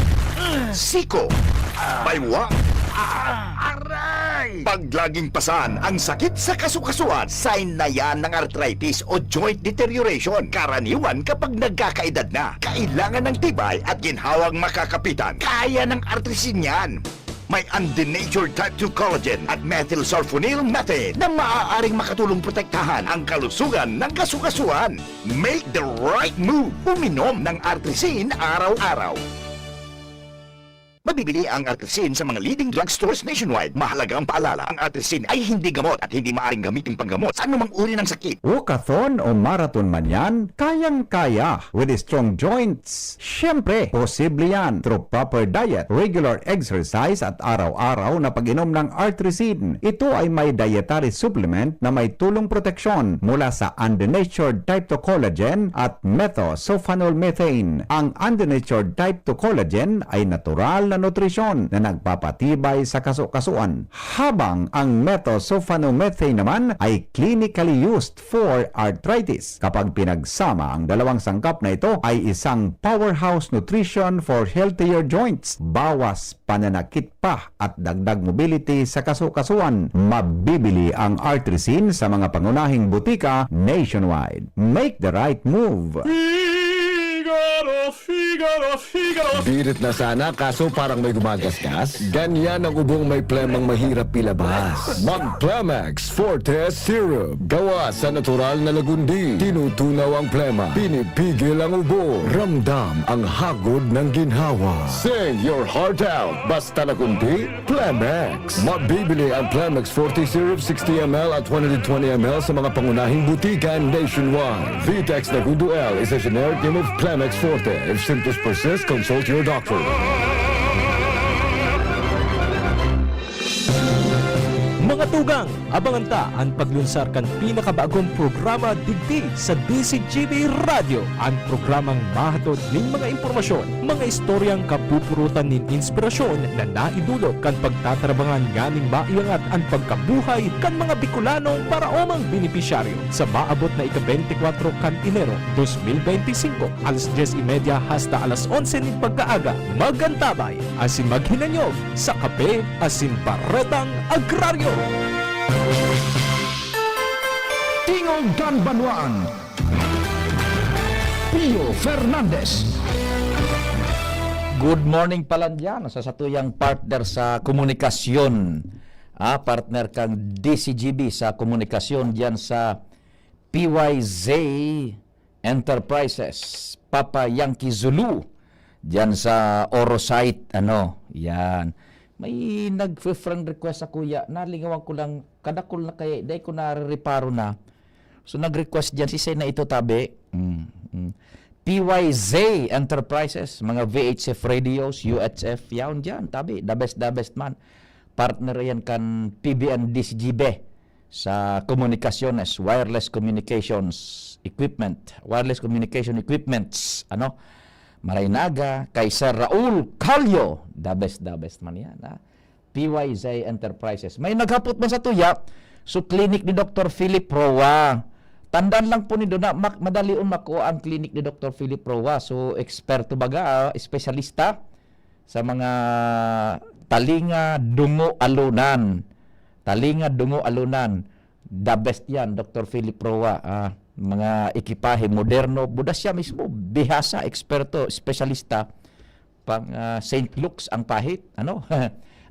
siko, baywang, aray! Pag laging pasan ang sakit sa kasukasuan, sign na yan ng arthritis o joint deterioration. Karaniwan kapag nagkakaedad na, kailangan ng tibay at ginhawang makakapitan. Kaya ng Artrisin yan. May undenatured type two collagen at methylsulfonyl methane na maaaring makatulong protektahan ang kalusugan ng kasukasuan. Make the right move. Uminom ng Artrisin araw-araw. Mabibili ang Artrisin sa mga leading drugstores nationwide. Mahalaga ang paalala, ang Artrisin ay hindi gamot at hindi maaring gamitin panggamot sa anumang uri ng sakit. Walkathon o marathon man yan, kayang-kaya with strong joints. Siyempre, posible yan through proper diet, regular exercise at araw-araw na pag-inom ng Artrisin. Ito ay may dietary supplement na may tulong proteksyon mula sa undenatured type two collagen at methosulfonol methane. Ang undenatured type two collagen ay natural na nutrisyon na nagpapatibay sa kasukasuan, habang ang methosulfonomethane naman ay clinically used for arthritis. Kapag pinagsama ang dalawang sangkap na ito, ay isang powerhouse nutrition for healthier joints, bawas pananakit pa at dagdag mobility sa kasukasuan. Mabibili ang Artrisin sa mga pangunahing butika nationwide. Make the right move! Figaro, Figaro, Figaro. Birit na sana, kaso parang may gumagasgas. Ganyan ang ubong may plemang mahirap ilabas. Mag Plemex Forte Syrup. Gawa sa natural na lagundi. Tinutunaw ang plema. Pinipigil ang ubo. Ramdam ang hagod ng ginhawa. Sing your heart out. Basta lagundi, Plemex. Mabibili ang Plemex Forte Syrup sixty M L at one hundred twenty M L sa mga pangunahing butika nationwide. Vitex Nagundo L is a generic name of Plemex Forte. If symptoms persist, consult your doctor. Mga tugang, abangan ta an paglunsar kan pinakabagong programa digdi sa D Z G B Radyo, an programang mahatod nin mga impormasyon, mga istoryang kapupurutan nin inspirasyon na naidulot kan pagtatarabangan nganing maiangat an pagkabuhay kan mga Bicolanong paraomang benepisyaryo. Sa maabot na ika-beintikwatro kan Enero, dos mil beintisinko, alas dyes y media hasta alas onse nin pagkaaga, mag-antabay asin maghinanyog sa Kape asin Baretang Agraryo. Tingog kan Banwaan, Pio Fernandez. Good morning pala dyan sa satuyang partner sa komunikasyon. Ah, partner kang D C G B sa komunikasyon dyan sa P Y Z Enterprises, Papa Yankee Zulu, dyan sa Orosite, ano, yan. May nag-friend request sa kuya, nalingawan ko lang, kadakol na kaya, dai ko narereparo na. So nag-request dyan, si Sena ito tabi. Mm, mm. P Y Z Enterprises, mga V H F radios, U H F, yaon dyan, tabi, the best, the best man. Partner yan kan P B N D C G B sa komunikasyones, wireless communications equipment, wireless communication equipments, ano, Marinaga, kay Sir Raul Calio, the best, the best man yan, ha? P Y Z Enterprises. May naghapot man sa tuya, so clinic ni Doctor Philip Roa. Tandaan lang po nindo na mak- madalion makuha ang clinic ni Doctor Philip Roa. So eksperto baga, ah, espesyalista sa mga talinga, dungo, alunan. Talinga, dungo, alunan. The best yan, Doctor Philip Roa. Ah, mga ekipahe moderno, buda siya mismo, bihasa, eksperto, espesyalista. Pang ah, Saint Luke's ang pahit. Ano?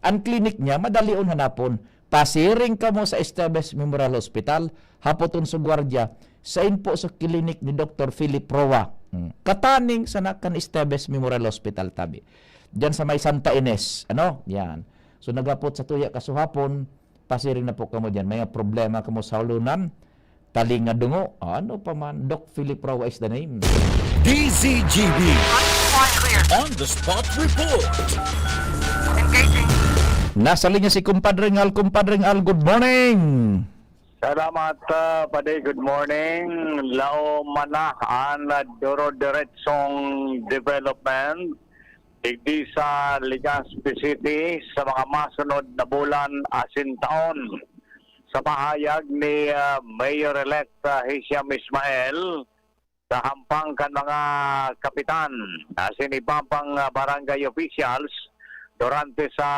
Ang clinic niya, madalion hanapon. Pasiring kamo sa Esteves Memorial Hospital, hapoton sa gwardiya, sain po sa clinic ni Doctor Philip Roa. Hmm. Kataning sa nakan Esteves Memorial Hospital tabi. Diyan sa may Santa Ines, ano? Yan. So naghapot sa tuya kasuhapon, pasiring na po kamo diyan. May problema kamo sa ulunan, talinga, dungo, ano pa man, Doc Philip Roa is the name. D Z G B On the Spot Report. Nasa linya si Kumpadre Ngal. Kumpadre Ngal, good morning! Salamat, ah, Padi. Good morning. Laom man na an, ah, duro-diretsong development digdi sa Legazpi City sa mga masunod na bulan asin taon. Sa pahayag ni, ah, Mayor-elect, ah, Hisham Ismail, sa hampang kan mga kapitan asin iba pang, ah, barangay officials durante sa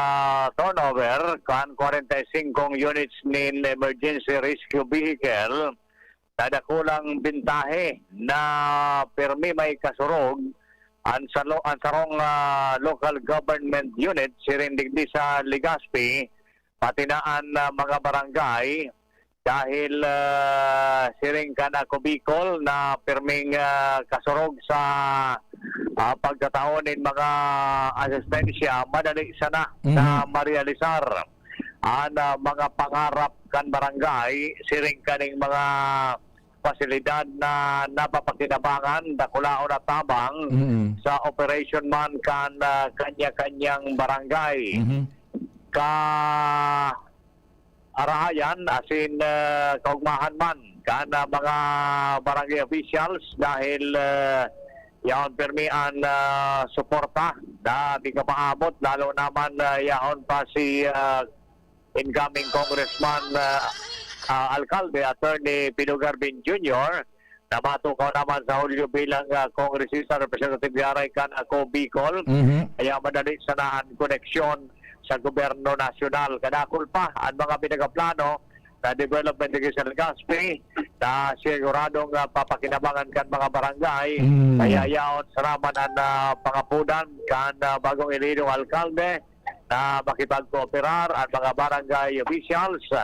turnover kan kwarenta y singkong units nin emergency rescue vehicle, na dakulang bentahe na pirmi may kasurog an salo-, an sarong, ah, local government unit siring digdi sa Legazpi, pati na an, ah, mga barangay dahil, ah, siring kan Ako Bicol na pirming, ah, kasurog sa, ah, pagtatao nin mga asistensya, madali sana na Mhm. marealisar an, ah, mga pangarap kan barangay, siring kaning mga pasilidad na napapakinabangan, dakulaon at tabang Mm. sa operation man kan, ah, kanya-kanyang barangay. Mhm. Ka arahayan asin, ah, kaugmahan man kan, ah, mga barangay officials dahil, ah, yaon pirmi an, ah, suporta na di ka maabot, lalo naman, ah, yaon pa si, ah, incoming Congressman, ah, ah, Alcalde, Attorney Pino Garvin Junior, na matukaw naman sa Hulyo bilang, ah, kongresista, representative gyaray kan Ako Bicol. Mhm. Kaya madali sana an koneksyon sa gobyerno nasyonal. Kadakul pa an mga pinagaplano na development digdi sa Legazpi na siguradong, ah, papakinabangan kan mga barangay. Mm. Kaya yaon sana man an, ah, pangapodan kan, ah, bagong elidong alkalde na makipagkooperar an mga barangay officials, ah,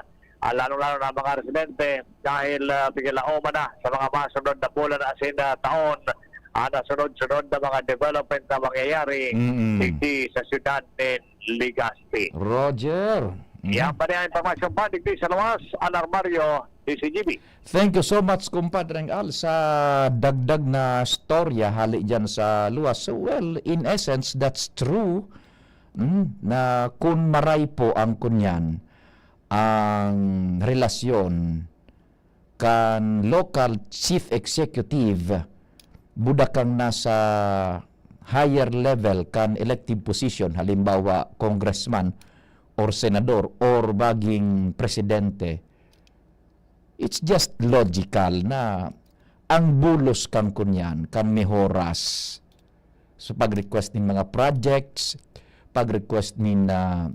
lalong-lalo na ang mga residente, dahil, ah, pigalaoman na sa mga masunod na bulan asin, ah, taon, ang nasunod-sunod na mga development na mangyayari Mm. digdi sa siyudad nin Legazpi. Roger. Mm. Yan pa niya impormasyon pa digdi sa luwas, Alarmario, D C G B. Thank you so much, Kumpadreng Al, sa dagdag na storya hali dyan sa luwas. So, well, in essence, that's true, mm, na kun maray po ang kunyan, ang relasyon kan local chief executive, budakang nasa higher level kan elective position, halimbawa, congressman or senador or maging presidente, it's just logical na ang bulos kan kunyan, kan mehoras sa pag-request nin mga projects, pag-request nin, ah,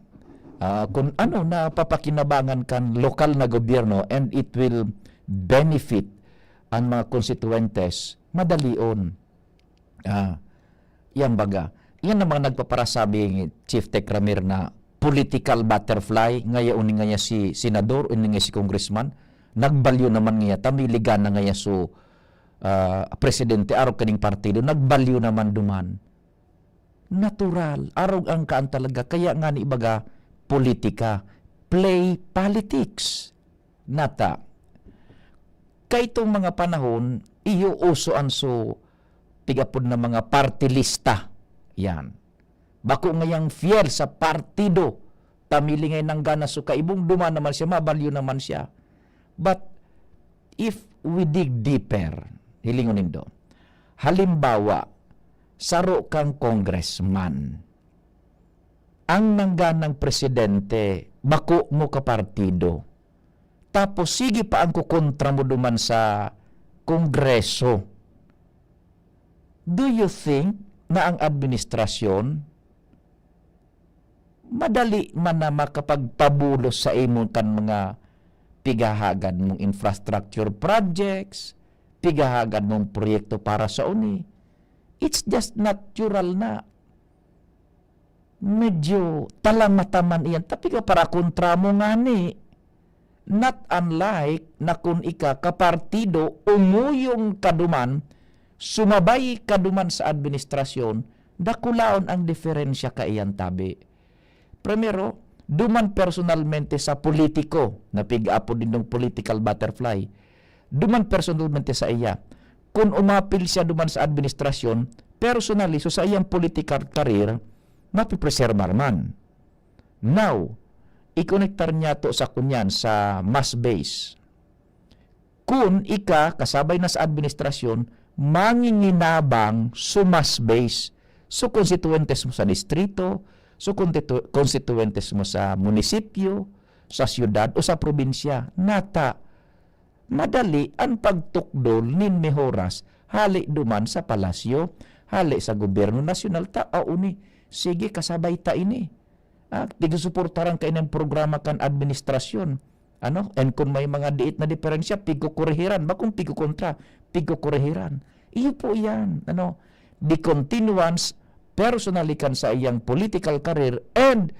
ah, kun ano na papakinabangan kan lokal na gobyerno, and it will benefit an mga konstituyentes, madalion. Ah, yan baga. Yan ang mga nagpaparasabi, Chief Tech Ramir, na political butterfly, ngaya uni ngaya si senador, uni ngaya si congressman, nagbalyo naman ngaya, ta may ligana ngaya so, ah, presidente, arog kaning partido, nagbalyo naman duman. Natural, arog ang kaan talaga, kaya nga ni baga, politika, play politics. Nata, kaitong mga panahon, iyo uso an so, pigapod na mga party lista. Yan. Bako ngayang fiel sa partido. Tamili ngay nanggana so kaibong, duman naman siya, mabalyo naman siya. But if we dig deeper, hilingon nindo, halimbawa, saro kang congressman, ang nangganang presidente, bako mo kapartido. Tapos sige pa ang kukontra mo duman sa Kongreso. Do you think na ang administrasyon madali man na makapagpabulos sa imo kan mga pighahagad mong infrastructure projects, pighahagad mong proyekto para sa uni? It's just natural na medyo talamataman iyan. Tapi ka para kontra mo ngani. Not unlike na kun ika kapartido, umuyong ka duman, sumabay ka duman sa administrasyon, dakulaon ang diferensya kaiyan tabi. Primero, duman personalmente sa politiko, na pig-apod nindong political butterfly. Duman personalmente sa iya. Kun umapil siya duman sa administrasyon, personally, so sa iyang political career, mapipreserbar man. Now, ikonektar niya to sa kunyan, sa mass base. Kun ika, kasabay na sa administrasyon, manginginabang sumas base. So, konstituyentes mo sa distrito, so, konstitu-, konstituyentes mo sa munisipyo, sa siyudad o sa probinsya, nata, madali an pagtukdol nin mehoras hale duman sa palasyo, hale sa gobyerno nasyonal, ta, "Ah, uni, sige, kasabay ta ini." Ah, tigsusuportaran ka ining programa kan administrasyon. Ano? And kung may mga diit na diferensya, pigkukurehiran. Bakong pigkukontra, pigkukurehiran. Iyo po yan. Ano? The continuance personally kan sa iyang political career and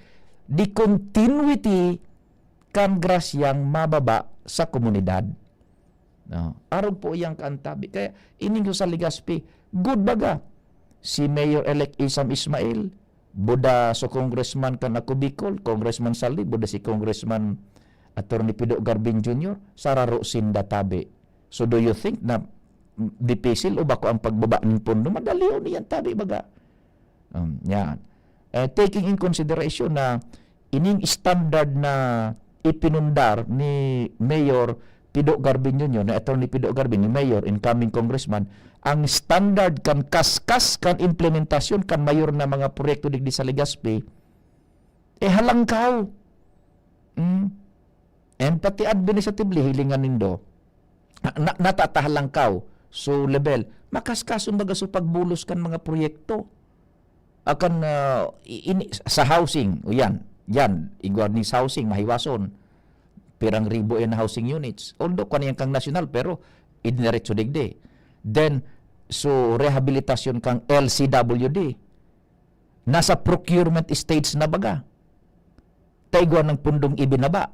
the continuity kan grasyang mababa sa komunidad. No? Arog po iyang kaantabi. Kaya ining sa Legazpi, good baga. Si Mayor-elect Isam Ismail, buda so congressman kan Ako Bicol, Congressman Saldi, buda si Congressman Attorney Pido Garbin Junior, sararo sinda tabi. So do you think na dipisil o bako ang pagbaba nin pondo? Madali o niyan tabi baga. Um, yan. Eh, taking in consideration na ining standard na ipinundar ni Mayor Pido Garbin Junior, ni Attorney Pido Garbin, ni Mayor, incoming congressman, ang standard kan kaskas kan implementasyon kan mayor na mga proyekto digdi sa Legazpi, eh, halangkaw. Mm. And pati administratively, hilingan nindo, na, na, natatahalangkaw. So, level, makaskas, kumbaga, so pagbulos kan mga proyekto. Akan, ah, i-, ini, sa housing, o yan, yan, igwa ni sa housing, mahiwason. Pirang ribo yan na housing units. Although, kung yan kang nasyonal, pero idiniretso digdi. Then, so, rehabilitasyon kang L C W D. Nasa procurement stage na baga. Ta igwa ng pundong ibinaba.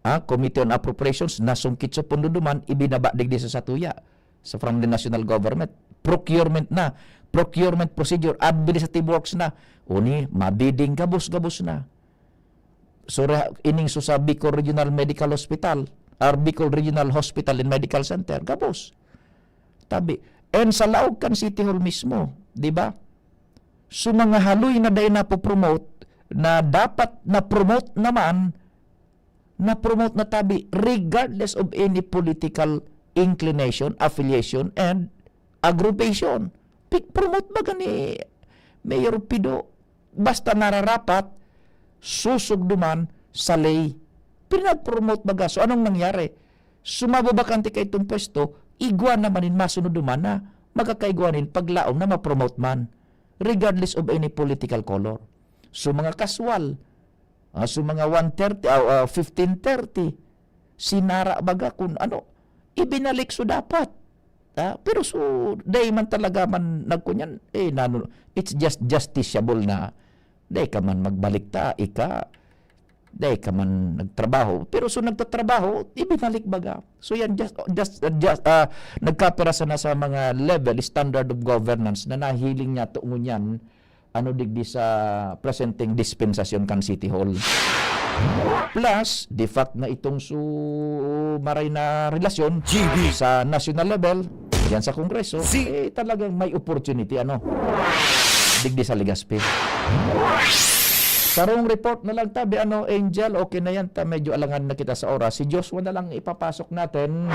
Ah, Committee on Appropriations, nasungkit sa pundo duman, ibinaba digdi sa satuya, sa from the national government. Procurement na, procurement procedure, administrative works na. Uni, mabiding gabos-gabos na. So, re-, ining so sa Bicol Regional Medical Hospital, or Bicol Regional Hospital and Medical Center, gabos. Tabi, and sa laog kan City Hall mismo, di ba? So, mga haloy na dai napopromote, na dapat na-promote naman, na-promote na tabi, regardless of any political inclination, affiliation, and aggravation. Pig-promote baga ni Mayor Pido, basta nararapat, susog duman sa ley. Pinag-promote baga. So, anong nangyari? Sumababakante ka itong pwesto, igwa naman nin masunod duman na magkakaigwa nin paglaom na ma-promote man, regardless of any political color. So, mga kaswal, ah, so, mga one thirty, ah, ah, fifteen thirty, sinara baga kung ano, ibinalik so dapat. Ah, pero so, dai man talaga man nagkunyan, eh, nano, it's just justiciable na dai ka man magbalik ta, ika, dai ka man nagtrabaho. Pero so nagtatrabaho, ibinalik baga. So yan, just, just, just, ah, nagkapirasa na sa mga level, standard of governance na nahiling niya to ngunyan, ano digdi sa presenteng dispensasyon kan City Hall. Plus, the fact na itong su-, maray na relasyon G B. Sa national level, yan sa Kongreso, Si- eh, talagang may opportunity, ano, digdi sa Legazpi. Sarong report na lang tabi, ano, Angel, okay na yan, ta, medyo alangan na kita sa oras. Si Joshua na lang ipapasok natin.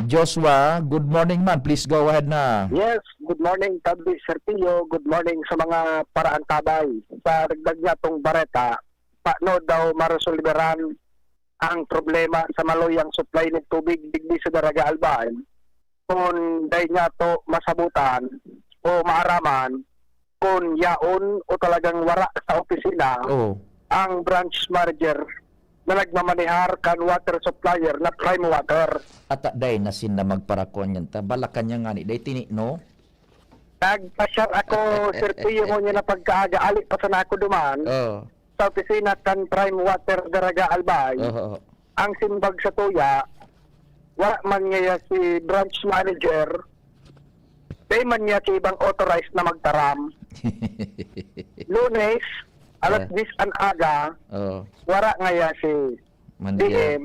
Joshua, good morning man. Please go ahead na. Yes, good morning, Tabby Serpillo. Good morning sa mga paraantabay. Sa dagdag niya tong bareta, paano daw maresolveran ang problema sa maluyang supply ng tubig digdi sa Daraga Albay? Kung dahil niya to masabutan o maaraman, kung yaon o talagang wara sa opisina Oo. ang branch manager na nagmamanehar kan water supplier na Prime Water. Ata day na sinda magparakon yan ta. Balakan niya ngani, day tini, no? Nagpasyar ako, Sir Pio, mo niya na pagkaaga, ali pa sana ako duman Oo. sa opisina kan Prime Water Daraga Albay. Oo. Ang simbag sa tuya, wala man niya si branch manager, di man niya si ibang authorized na magtaram. Lunes, alas Ah. diyes an aga, Oo. wala ngaya si Mandiya. D M.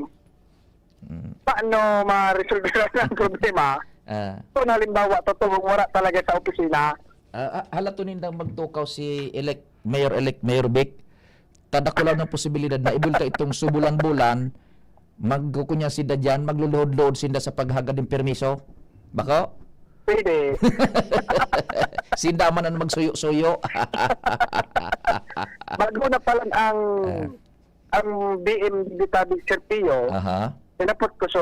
Mm. Paano ma-resolve ang problema? Ah. Kung halimbawa, totoong wala talaga sa opisina. Ah, ah, halato nindang magtukaw si elect, Mayor-elect Mayor Vic. Tadakulaw ng posibilidad na ibulta itong subulan-bulan, Magkukunya sinda diyan, magluluhod-luhod sinda sa paghagad nin permiso? Bako? Pwede. Sinda man an magsuyo-suyo. Bago na palan ang, Ah. ang B M dito, Sir Pio, Aha. inapot ko, so,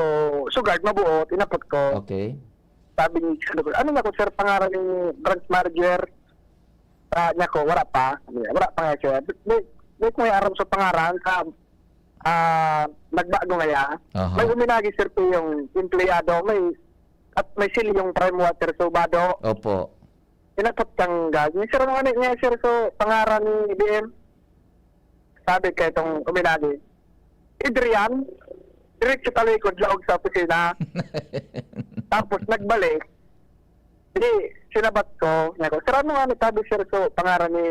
sugad, mabuot, inapot ko. Okay. Sabi ni, "Ano na ko, sir, pangaran ni branch manager?" Ah, niya ko, "Wala pa." Sabi niya, "Wala pa nga, sir." Di, di ko may aram sa pangaran, sa, ah, nagbago ngaya. Aha. May uminagi, sir, po yung empleyado, may, at may silyong prime water, so bado. Opo. Inapot kang gag. Niya, "Sir, ano nga ni-, niya, sir, so pangaran ni B M?" Sabi kay itong uminagi, "Adrian, diretso talikod, laog sa opisina." Tapos nagbalik. Di, sinabat ko, niya ko, "Sir, ano nga ni tabi, sir, so pangaran ni,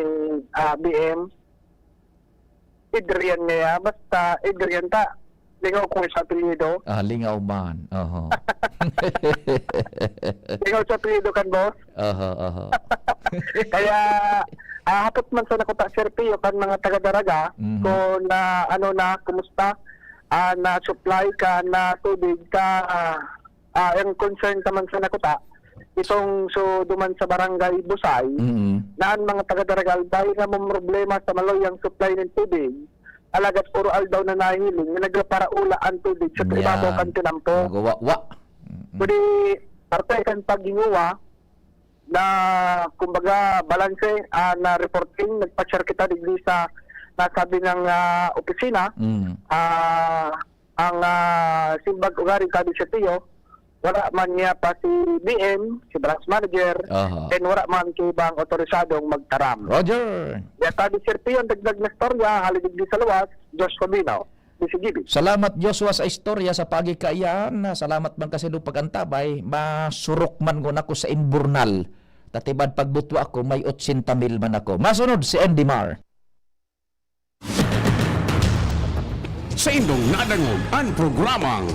ah, B M?" "Adrian niya, basta Adrian ta. Lingaw ko sa apelyido." Ah, lingaw man. Oho. Lingaw sa apelyido kan boss. Oho, oho. Kaya, ah, hapot man sa nakuta, Sir Pio, kan mga taga-Daraga, Mhm. kung na, ano na, kumusta, ah, na-supply ka na tubig ka, ah, ah, ang concern ka man sa nakuta, itong so duman sa Barangay Busay, Mm. na ang mga taga-Daraga Albay nga mamroblema sa maluyang supply nin tubig, alagad puro aldaw na nahiling, na nagparaula ang tubig sa Yan. ibabaw kan tinampo. Magawa-wa. Mm. Kundi, parte kan paghinguwa, na, kumbaga, balanse, ah, na reporting, nagpa-share kita digdi sa nasabi ng, ah, opisina. Mm. Ah, ang, ah, simbag ugari, sabi sa Tiyo, wala man niya pa si B M, si branch manager, Aha. and wala man kay ibang otorisadong magtaram. Roger! Yan, sabi, Sir Tiyo, ang dagdag na storya, hali digdi sa luwas, Diyos ko binaw. Sige, Bi. Salamat, Joshua, sa istorya sa pagi kaiyan. Salamat man kasi do pag-antabay. Masurok man ngun ako sa imburnal. Tatibad pagbutwa ako, may otsenta mil man ako. Masunod si Andy Mar. Sa indong nadangog an programang